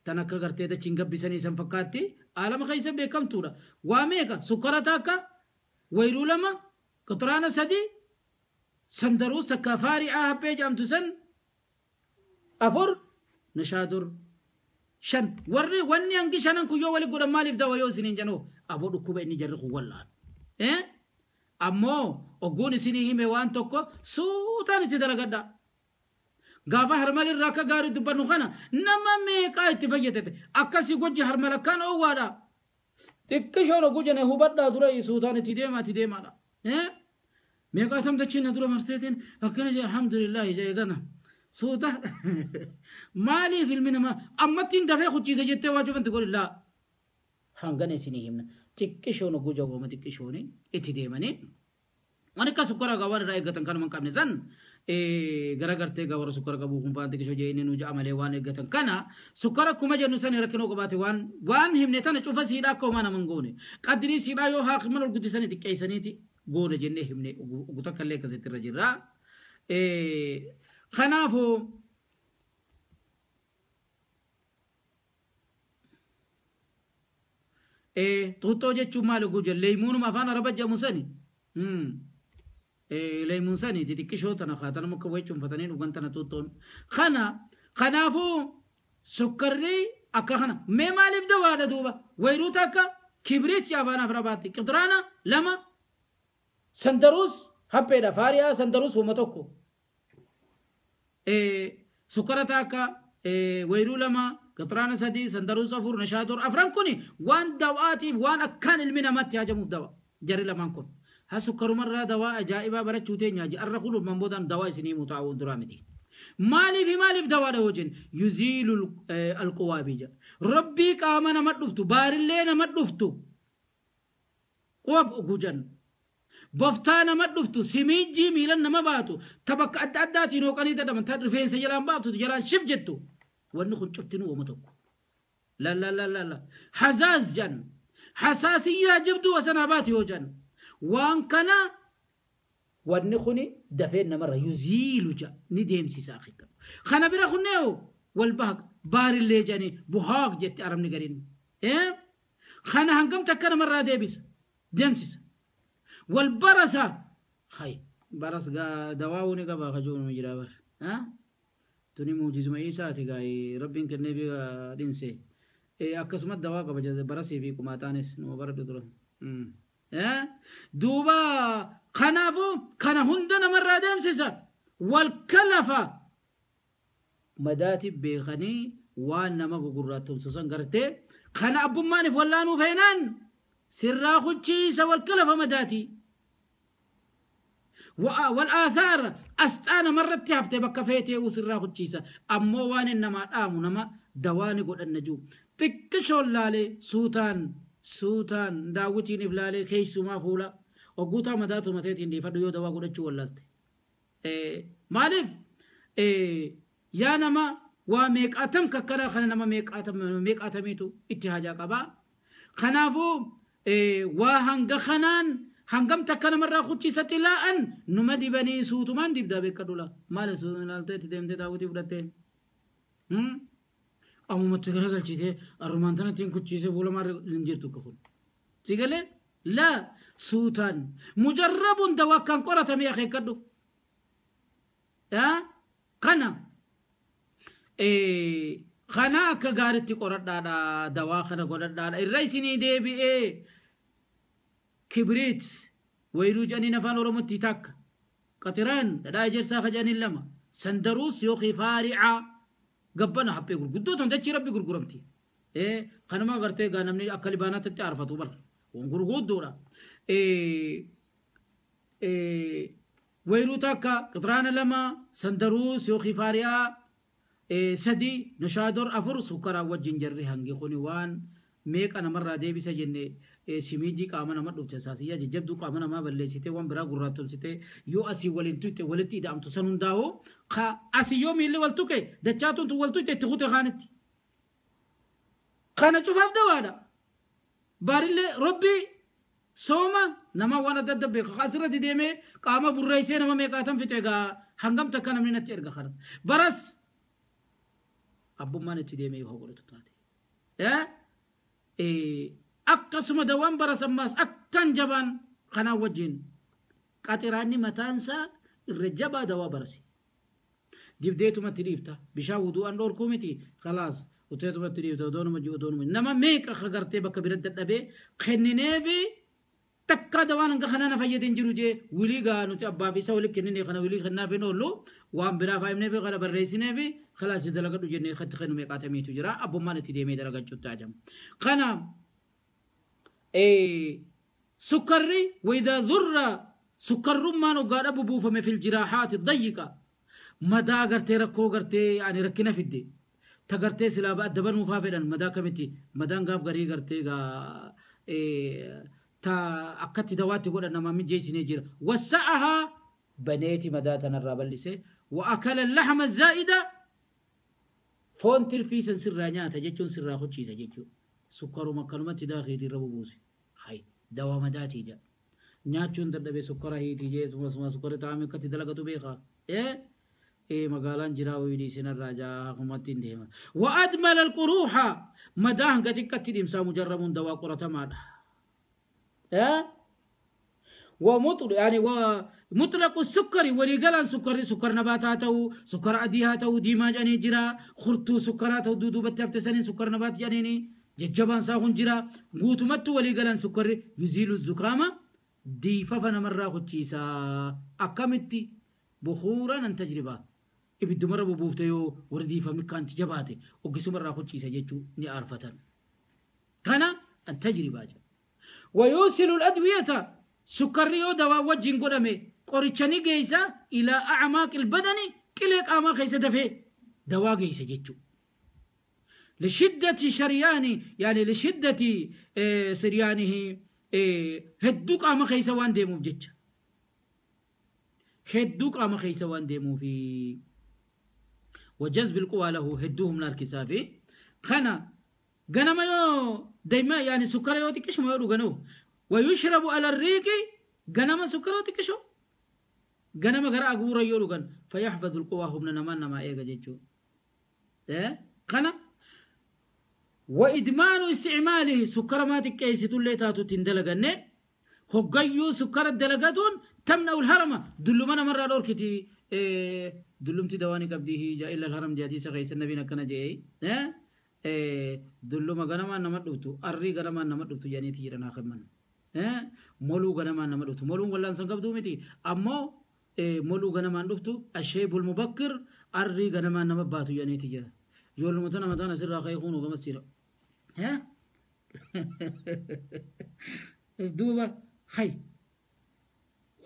Speaker 1: tan akka gartee dachiin gabbisanii san fakkaatti alama keessa beekamtuudha waa meeqa sukkara takka wayruu lama qixraana sadi sandaruus takka faari'aa haphee jedhamtu san afur nashaadur shan warri wanni hangi shanan kun yoo wali godhan maaliif dawa yoo isiniin jennu aboo dhukkuba inni jarri kun wallaan ammoo ogguun isinii hime waan tokko suutaan itti dalagadha gaafa harmal irraa akka gaarii dubbannu kana nama meeqaa itti fayyadate akkasii goji harmal akkaan oowwaadha xiqqishoon ogguu jenne hubadhaa dura suutaan itti deemaa itti deemaadha meeqaa tamtachiin dura marteetiin akkana jee alhamdulillaahi jee gana suuta maaliif ilmi namaa ammattiin dafee kuchiise jettee waa cufanti godhillaa hangana isinii himna xiqqishoon ogguu jagooma xiqqishooni itti deemanii waan akka sukkara gaa waan irraa eeggatan kanuma hin qabne san gara gartee gaa warra sukkara qabuu kun faan xiqqishoo jee inni nu ja'a malee waan eeggatan kana sukkara akkuma jennu san rakkinoo qabaate waan waan himne tana cufa siidhaa akka homaa nama hin goone qaddirii siidhaa yoo haakiman ol guddisanii xiqqeessaniiti goone jennee himne ogu takka illee akkasitti irra jirra. Kanaafuu xuuxxoo jechuun maal oguu jedhu leeymuunuma afaan araba jedhamu sani leeymuun sani xixiqqishoo tana kaatana muka wayii cuunfatanii dhugan tana xuuxxoon kana kanaafuu sukkarri akka kana mee maaliif dawaadha duuba wayruu takka kibriit afaan arabaatti qixraana lama sandaruus hapheedha faariyaa sandaruus wama tokko sukkara takka wayruu lama qixraana sadi sandaruus afur nashaatur afran kuni waan dawaatiif waan akkaan ilmi namatti hajamuuf dawa jarri lamaan kun ha sukkarumarraa dawaa ajaa'ibaa barachuu teenya arra kun boodaan dawaa isinii mutaa'uu duraa miti maaliif maaliif dawaadha wajjin yuziilu alquwaabii jedha rabbii qaama nama dhuftu baarillee nama dhuftu quwab gujan boftaa nama dhuftu simiijjii miilan nama baatu ta bakka adda addaatiin hooqanii dadhaban ta rifeensa jalaan baaftu jalaan shif jettu wanni kun cuftinuu uuma tokko la la la la la hazaaz jan hasaasiyyaa jabduu wasanaa baati yoo jan waan kana wanni kuni dafee namarra yuziilu ja ni deemsisa akika kana bira kunneeyo wal bahaq baarillee jedhanii buhaaq jetti arabni gariin kana hangam takka namarraa deebisa deemsisa wal barasa hay baras gaa dawaawuni qabaa kajuunu jira bar tuni muujizuma isaati gaa rabbiin kennee fi dhinse akkasumas dawaa qaba barasii fi qumaataanis numa baradhu dura duuba kanaafuu kana hunda namarraa deemsisa wal kalafa madaati beekanii waan nama gugurraattomsu san gartee kana abbummaaniif wallaanuu feenaan sirraa kuchiisa wal kalafa madaati والآثار أستانا مرت هفته بكا فيتي وسرا خدشيسا أمو وان إنما آمو نما دواني قد النجوم تكشول لالي سوتان سوتان داوتين إفلالي كيسو ما فولا وقوتا مداتو متيتين دي فدو يو دوا قد ولالت مالف يا نما وميك أتم ككلا خنا نما ميك أتم ميك أتميتو اتهاجا قبا خنافو وهنغ خنان hangam takka namarraa kuchiisatti laa'an numa dibanii suutumaan dibdaa beekadhula maal ilaalteetti deemtee daawwitii fudhattee ammumatti garagalchitee arrumaan tanattiin kuchiisee fuula maal hin jirtu akka kun Sigalee laa suutaan mujarrabuun dawaa akkaan qoratamee akeekkadhu. Kana kana akka gaaritti qoradhaadha, dawaa kana godhadhaadha. Irra isinii deebi'ee kibriit wayruu jedhaniin afaan Oromootti takka, qaxiraan dhadhaa ejersaa ka jedhaniin lama, sandaruus yookiin faari'aa gabbana haphee gurguddoo tan dachii rabbi gurguramti. Kanuma agartee gaa namni akka libaanaatti aarfatu bara waan gurguddoodha. Wayruu takka, qixiraana lama, sandaruus yookiin faari'aa sadi, nashaador afur, sukkaraa wajjin jarri hangi kuni waan meeqa namarraa deebisa jenne. Simiijii qaama nama dhufte, saasiyyaa jajjabduu qaama namaa balleessitee, waan biraa gurraattomsitee yoo asii waliin tuyte walitti ida'amtu san hundaa'u ka asii yoo miilli wal tuqe dachaatuun tun wal tuyte itti kute kaanitti. Kana cufaaf dawaadha. Baarillee robbi sooma nama waan adda adda beeka asirratti deemee qaama burreessee nama meeqaatan fixe egaa hangam takka namni natti erga kana. Baras abbummaan itti deemee yoo godhatu taate. Akkasuma dawaan baras ammaas akkan jabaan kanaan wajjin qaxiraanni mataansaa irra jabaa dawaa barasi. Dibdeetumatti dhiifta, bishaan wudu'aan dhorkuu miti, khalaas uteetumatti dhiifta, odoonuma jiru odoonuma nama meeqa gartee bakka bira dadhabee kennineefi takka dawaan hanga kana na fayyadeen jiru jee wilii gaa nuti abbaa fi isa wali kennine kana wilii kennaaf hin oollu, waan biraa faayimneefi kana barreessineefi khalaas dalagadhu jennee katti kennu meeqaatamiitu jira, abbummaan itti deemee dalagachuutti ajamu. Kana sukkarri waydaa dhurra sukkarrummaan hoggaa dhabu buufame fil jiraahaati dayyiqa madaa gartee rakkoo gartee ani rakkina fidde ta gartee silaa adda banuufaa fedhan madaa kamitti madaan gaaf garii gartee gaa ta akkatti dawaatti godhan namaa mijeessinee jira. Wassa'ahaa baneeti madaa tanarraa bal'ise, wa akala lahma zaa'ida foon tirfiisan sirraa nyaata jechuun sirraa kuchiisa jechuudha. Sukkaruma akkanumatti daakiitii irra bubuuse hay dawaa madaatii jedha. Nyaachuun dadhabee sukkara hiitii jee suma sukkara ta'ame akkatti dalagatu beekaa. Magaalaan jiraa wayii isinarraa jaa hakumatti hin deema. Wa admala alquruuxa madaa hanga xiqqatti dhimsaa mujarramuun dawaa qoratamaadha. ومطلق يعني ومطلق السكر ولي سكر سكر نبات تو سكر أديها تو ديما جاني جرا خرطو سكرات دودو بتفتسنين سكر نبات جانيني ججبان ساخن جرا قوتمت ولي قلان سكر يزيل الزكامة ديفا فنمرة خدشيسا أكمتي بخورا أن تجربة إبدو مرة بوفتيو ورديفا مكان تجباتي وقسم مرة خدشيسا جيتشو ني عرفة كان التجربة جا. ويوصل الأدوية سكريو دواء وجين قدامي قريتشاني جيسا إلى أعماق البدن كليك أعماق جيسا دفي دواء جيسا جيتشو لشدة شرياني يعني لشدة سريانه هدوك أما خيسا وان ديمو بجتش هدوك أما خيسا وان ديمو في وجذب القوى له هدوهم ناركسافي خنا غنما يو دايما يعني سكر يو تكشو ما يو غنو ويشرب على الريق غنما سكر يو تكشو غنما غرا أغورا يو غن فيحفظ القوى هم نمان نما إيغا جيتشو خنا وإدمان استعماله سكر ما تكيس تولي تاتو تندلغني هقيو سكر الدلغتون تمنع الهرم دلمنا مرة دوركتي دلمتي دواني قبديه جاء إلا الهرم جادي سغيس النبي نكنا جاي دلما غنما نما دفتو أري غنما نما دفتو يعني تيرنا خمن مولو غنما نما دفتو مولو ولا انسان قبدو متي أما مولو غنما دفتو الشيب المبكر أري غنما نما باتو يعني تيرا يقول متنا متنا سر خيخون وغمس سيرا ها دوبا هاي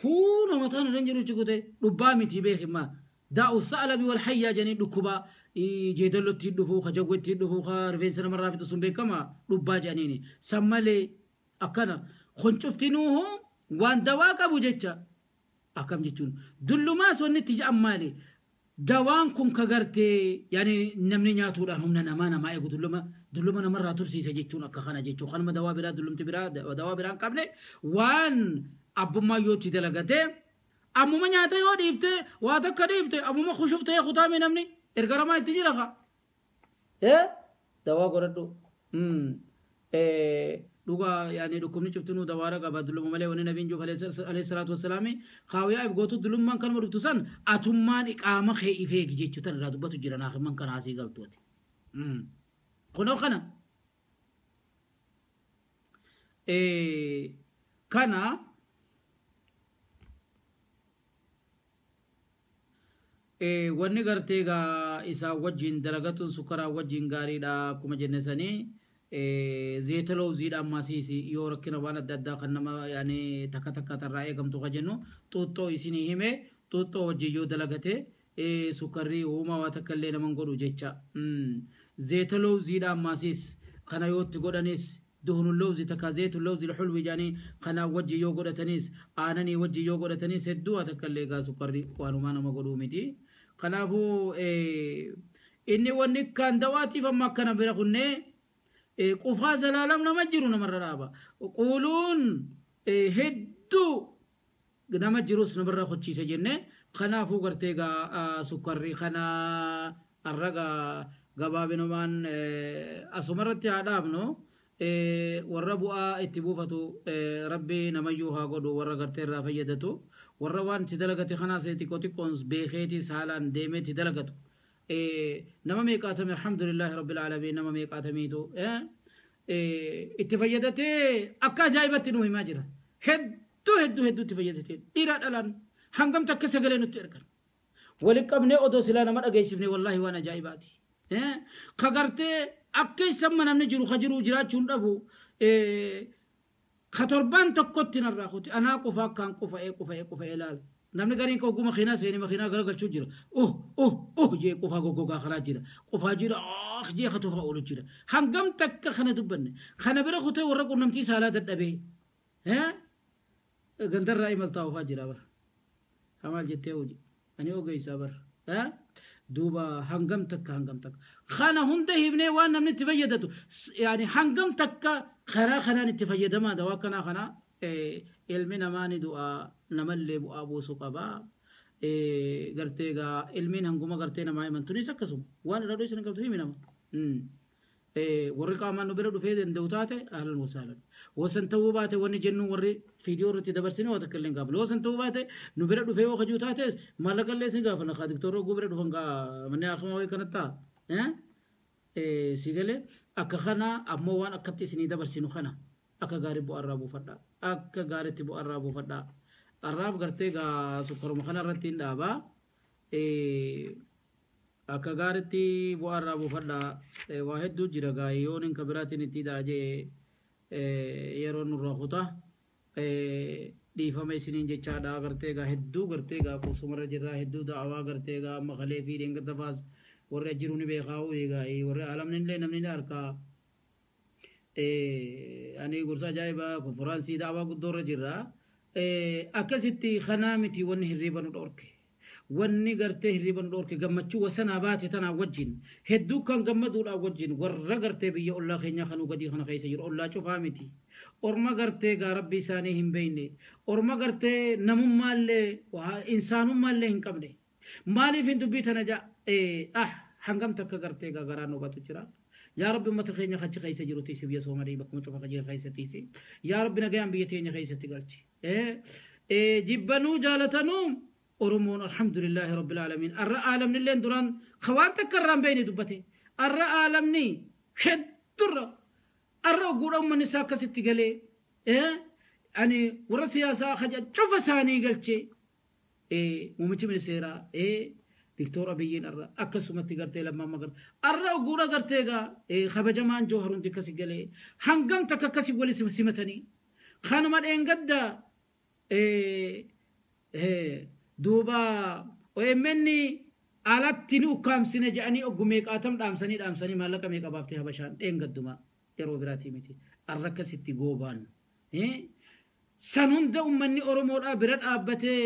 Speaker 1: كون متنا رنجرو شكوته ربامي تبيه ما داء الثعلب والحية جني دكوبا جدلو تيدفو خجوت تيدفو خارفين سنة مرة في تصوم كما ربا جنيني سمالي أكنا خنشفتنوه وان دواك أبو جتشا أكم جتشون دلو ما سوى النتيجة أمالي دوان كن كغرتي يعني نمني نياتو هم نما ما يقول دلما نمر ترسي سجتون أكخنا جتشو خنما دوا برا دلم تبرا دوا برا قبله وان أبو ما يوتي دلقته أمو ما نياته يوديفته واتا كريفته أبو ما خشوفته يا ختامي نمني إرجع ما يتجي لها إيه دوا قردو إيه Dhugaa yaani dhukkubni cuftinuu dawaara qaba dulluma malee wanni nabiin juuf alayhi salaatu wassalaami kaawiyaa if gootu dullummaan kanuma dhuftu san atummaan iqaama kee ifeegi jechuu tan irraa dubbatu jira naakiman kana asii galtuuti. Kunoo kana. Kana wanni gartee gaa isaa wajjin dalagatuun sukkaraa wajjin gaariidha akkuma jenne sanii zeeta lawziidha ammaasiis yoo rakkina waan adda addaa kan nama yaani takka takka tarraa eegamtu ka jennu xuuxxoo isinii hime xuuxxoo wajjin yoo dalagate sukkarri uumaa waa takka illee naman godhu jecha. Zeeta lawziidha ammaasiis kana yoo itti godhanis دهن اللوز تكا زيت اللوز الحلو جاني خنا وجي يو غدتنيس آنني وجي يو غدتنيس هدو تكلي غا سكري وانو ما نما غدو متي خلافو إني وني كان دواتي فما كان برخني قفا زلالم نمجرو نمر رابا قولون هدو نمجروس نمر خدشي سجنة خنافو غرتي غا سكري خنا الرغا غبابنمان أسمرتي عدابنو warra bu'aa itti buufatu rabbi namayyuu haa godhu warra gartee irraa fayyadatu warra waan itti dalagate kanaas xiqqoo xiqqoon beekeetis haalaan deemee itti dalagatu nama meeqaatame alhamdulillaahi rabbil aalamiin nama meeqaatamiitu itti fayyadatee akka ajaa'ibatti nu himaa jira hedduu hedduu hedduu itti fayyadatee dhiiraa dhalaan hangam takka sagalee nutti ergan waliin qabnee odoo silaa nama dhageessifne wallaahi waan ajaa'ibaati ka gartee akka isamma namni jiru ka jiru jiraachuun dhabu ka torbaan tokkotti narraa kuti anaa qofa akkaan qufa'ee qufa'ee qufa'ee laal namni gariin ka oguu makiinaa seeni makiinaa garagalchuu jira oh oh oh jee qufaa goggogaa kanaa jira qufaa jira ah jee ka tofaa oolu jira hangam takka kana dubbanne kana bira kutee warra qunnamtii saalaa dadhabee gandarraa imaltaa ofaa jira bara hamaal jettee hojii ani ogeessaa bara دوبا هنغم تكا هنغم تكا خانا هنده هبني وانا من تفيدتو يعني هنغم تكا خنا خنا نتفيد ما دوا كنا خنا علمنا ما ندعا نمل بو ابو سقبا غرتيغا علمين هنغما غرتينا ما من توني سكسو وانا ردو سن كبتو هيمنا warri qaamaan nu bira dhufee danda'u taate ahlan wasaalan wasan ta'uu baate wanni jennu warri fiidiyoo irratti dabarsine waa takka illee hin gaafne wasan ta'uu baate nu bira dhufee yoo kajuu taates maallaqa illee sin gaafana kaa diktoorri oguu bira dhufan gaa manni akkuma wayii kanatti ta'a si galee akka kana ammoo waan akkatti isinii dabarsinu kana akka gaarii bu'aarraa buufadha akka gaariitti bu'aarraa buufadha arraaf gartee gaa sukkaruma kana irratti hin dhaabaa akka gaaritti bu'aarraa buufadha waa hedduu jira gaa yoon hin kabiraatiin itti daajee yeroo nurraa kuta dhiifama isiniin jechaadha gartee gaa hedduu gartee gaa qubsumarra jirraa hedduu da'awaa gartee gaa amma kalee fi dheengadda warri jiru ni beekaa egaa warri alamni illee namni ni arkaa ani gorsa ajaa'ibaa konferaansii da'awaa guddoorra jirra akkasitti kanaa miti wanni hirriiba nu dhorke wanni gartee hirriiba nu dhorke gammachuu wasanaa baate tanaa wajjin hedduu kan gammaduudhaan wajjin warra gartee biyya ollaa keenyaa kanuu gadii kana keessa jiru ollaa cufaa miti orma gartee gaa rabbi isaanii hin beekne orma gartee namummaallee insaanummaallee hin qabne maaliif hin dubbii tana ja ah hangam takka gartee gaa garaa nu batu jira yaa rabbi ummata keenya kachi keessa jiru tiisi biyya soomalii bakkuma cufa jiru keessa tiisi yaa rabbi nagayaan biyya teenya keessatti galchi jibbanuu jaalatanuu أرمون الحمد لله رب العالمين الرأى عالمني اللي دران خواتك الرام بيني دبتي الرأى عالمني خد درة الرأى قول أم النساء كست قالي إيه يعني ورا سياسة خجل شوف ثاني قلت شيء إيه ممكن من السيرة إيه دكتور أبيين الرأى أكسو ما تقرتي لما ما قرت الرأى قول قرتيغا إيه خبجمان جوهرون دي كسي قالي هنقم تككسي ولي سمتني خانو ما إن قد إيه إيه duuba OMN alatti nu ukkaamsine jedhanii oggu meeqaatam dhaamsanii dhaamsanii maallaqa meeqa baaftee habashaan dheengadduma yeroo biraatii miti arra akkasitti goobaan san hunda ummanni Oromoodhaa bira dhaabbatee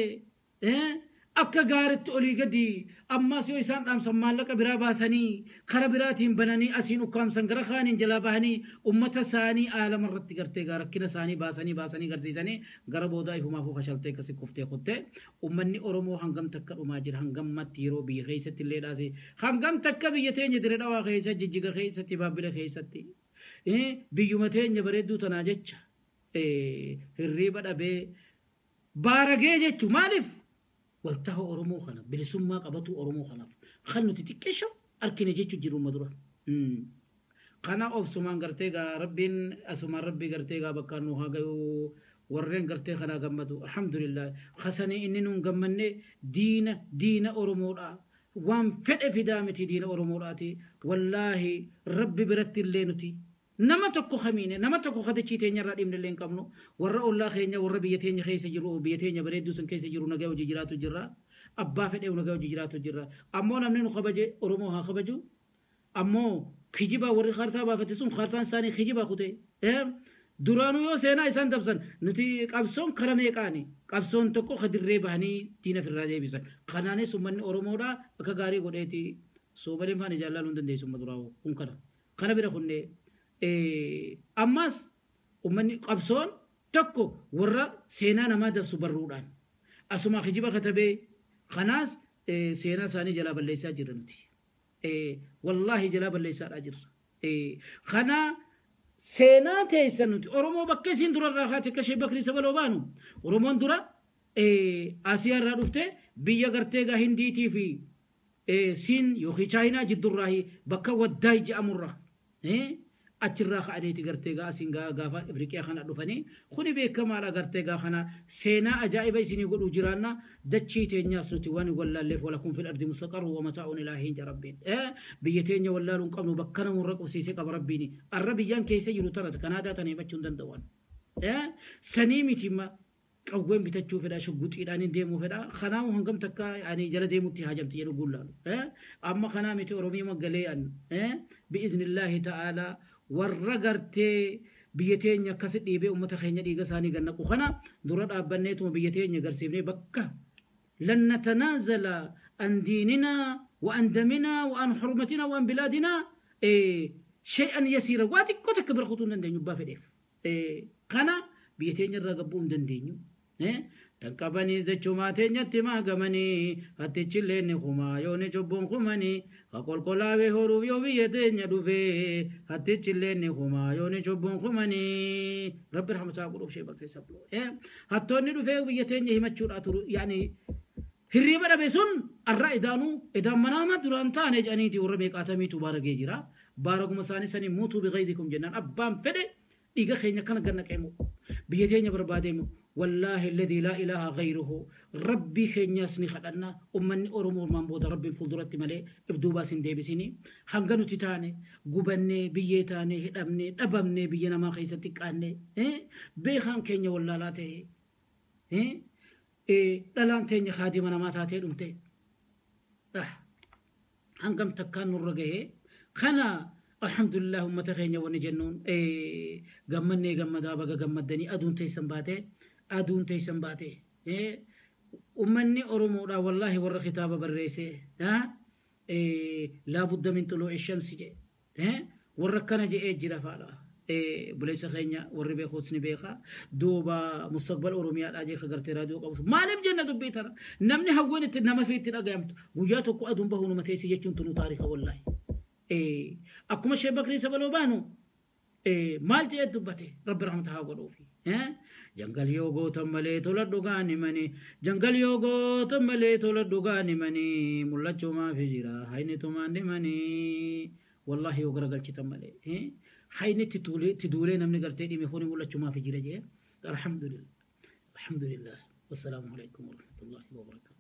Speaker 1: akka gaaritti olii gadi ammas yoo isaan dhaamsan maallaqa biraa baasanii kara biraatiin bananii asiin ukkaamsan gara kaaniin jalaa bahanii ummata isaanii aalama irratti gartee gaa rakkina isaanii baasanii baasanii garsiisanii gara boodaa ifumaafuu fashaltee akkasi kuftee kuttee ummanni Oromoo hangam takka dhumaa jira hangammatti yeroo biyya keessatti illee dhaase hangam takka biyya teenya dire dhawaa keessa jijjiga keessatti baabbila keessatti Biyyuma teenya bareedduu tanaa jecha hirriiba dhabee baaragee jechuu maaliif waltaha Oromoo kana bilisummaa qabatu Oromoo kanaaf kan nuti xiqqeesho arkine jechuu jiruma dura. Kana obsumaan gartee gaa rabbiin asumaan rabbii gartee gaa bakka nu haa gayu warreen gartee kanaa gammadu alhamdulillah kasanii inni nuun gammanne diina diina Oromoodha. Waan fedhe fidaa miti diina Oromoodhaati. Wallaahi rabbi biratti illee nuti nama tokko kamiine nama tokko kadachii teenya irraa dhiibne illee hin qabnu warra ollaa keenya warra biyya teenya keessa jiru biyya teenya bareedduu san keessa jiru nagaa hojii jiraatu jirra abbaa fedhe nagaa hojii jiraatu jirra ammoo namni nu kabaje Oromoo haa kabaju ammoo kijibaa warri kaartaa baafate sun kaartaan isaanii kijibaa kute duraanuu yoo seenaa isaan dabsan nuti qabsoon kara meeqaani qabsoon tokko kadirree bahanii diina ofirraa deebisan kanaanis uummanni Oromoodhaa akka gaarii godheeti soobaleen faana jaallaluu hin dandeessu umma duraa kun kana kana bira kunnee ammas uummanni qabsoon tokko warra seenaa namaa dabsu barruudhaan asuma kijiba katabee kanaas seenaa isaanii jalaa balleessaa jirra nuti wallaahi jalaa balleessaadhaa jirra kana seenaa teessan nuti Oromoo bakka isiin dura irraa kaate akka ishee bakri sabaloo baanu Oromoon dura Asiyaa irraa dhufte biyya gartee gaa Hindiitii fi Siin yookiin Chaayinaa jiddurraa bakka Waddaay jedhamurraa achirraa ka'aneeti gartee gaa asiin gaafa Afriiqiyaa kana dhufanii kuni beekamaadha gartee gaa kana seenaa ajaa'iba isinii godhuu jiraanna dachii teenyaas nuti waan wallaalleef walakum fil ardi mustaqarru wa mataa'un ilaa hiin rabbiin biyya teenya wallaaluu hin qabnu bakka namurra qubsiisee qaba rabbiini arra biyyaan keessa jiru tana Kanaadaa tana himachuu hin danda'an sanii miti qawween bitachuu fedha shugguxiidhaan hin deemuu fedha kanaamu hangam takka ani jala deemutti haajamti jedhu gullaalu amma kanaa miti Oromiyaa magalee an bi'iznillaahi ta'aalaa warra gartee biyya teenya akkasi dhiibee uummata keenya dhiiga isaanii gannaqu kana dura dhaabbanneetuma biyya teenya garsiifnee bakka lan natanaazala an diininaa wa an daminaa wa an xurmatinaa wa an bilaadinaa shay'an yasiira waa xiqqoo takka bira kutuu hin dandeenyu abbaa fedheef kana biyya teenya irraa gabbuu hin dandeenyu. Tanqabaniis jechumaa teenyatti maagamanii hattichillee ni kumaa yoo ni cubbuun kumanii ka qolqolaawee horuuf yoo biyya teenya dhufee hattichillee ni kumaa yoo ni cubbuun kumanii rabbi rahmataa godhuuf shee bakka isa buloo hattoonni dhufee biyya teenya himachuudhaa turu yaani hirriiba dhabe sun arra idaanuu idaan manaama duraan taane jedhaniiti warra meeqaatamiitu baaragee jira baaraguma isaanii sanii muutuu bighaydikum jennaan abbaan fedhe dhiiga keenya kana gannaqeemu biyya teenya barbaadeemu والله الذي لا إله غيره ربي خنياسني خدنا أمني أورمو من بودا ربي فلدرت ملي إفدوبا سندي بسيني هنغنو تتاني غبني بيتاني هدمني دبمني بينا ما خيستك أني بيخان كينيا ولا لا تي دلان تيني خادمنا ما تاتي دمتي هنغم تكان نرغه خنا الحمد لله أمة خينيا ونجنون غمني غمدا بغا غمدني أدون تيسن باتي aduun teessan baate ummanni Oromoodha wallaahi warra kitaaba barreesse laabudda min xuluu'i shamsi jedhe warra akkana je'ee jira faadha buleessa keenya warri beekuus ni beeka duuba mustaqbal Oromiyaadha jee ka gartee raadiyoo qabu maaliif jenna dubbii tana namni hawwan itti nama fi itti dhagayamtu guyyaa tokko aduun bahuu nama teessi jechuun tunu taariika wallaahi akkuma Shee Bakrii Sabaloo baanu maal je'ee dubbate rabbi rahmata haa godhuufi jangal yoo gootan malee tola dhugaan himanii jangal yoo gootan malee tola dhugaan himanii mul'achumaaf jira hayni tumaan himanii wallaahi yoo garagalchitan malee hayni itti duulee namni gartee dhime kuni mul'achumaaf jira jee alhamdulillah alhamdulillah wassalaamu alaikum warahmatullahi wabarakatuh.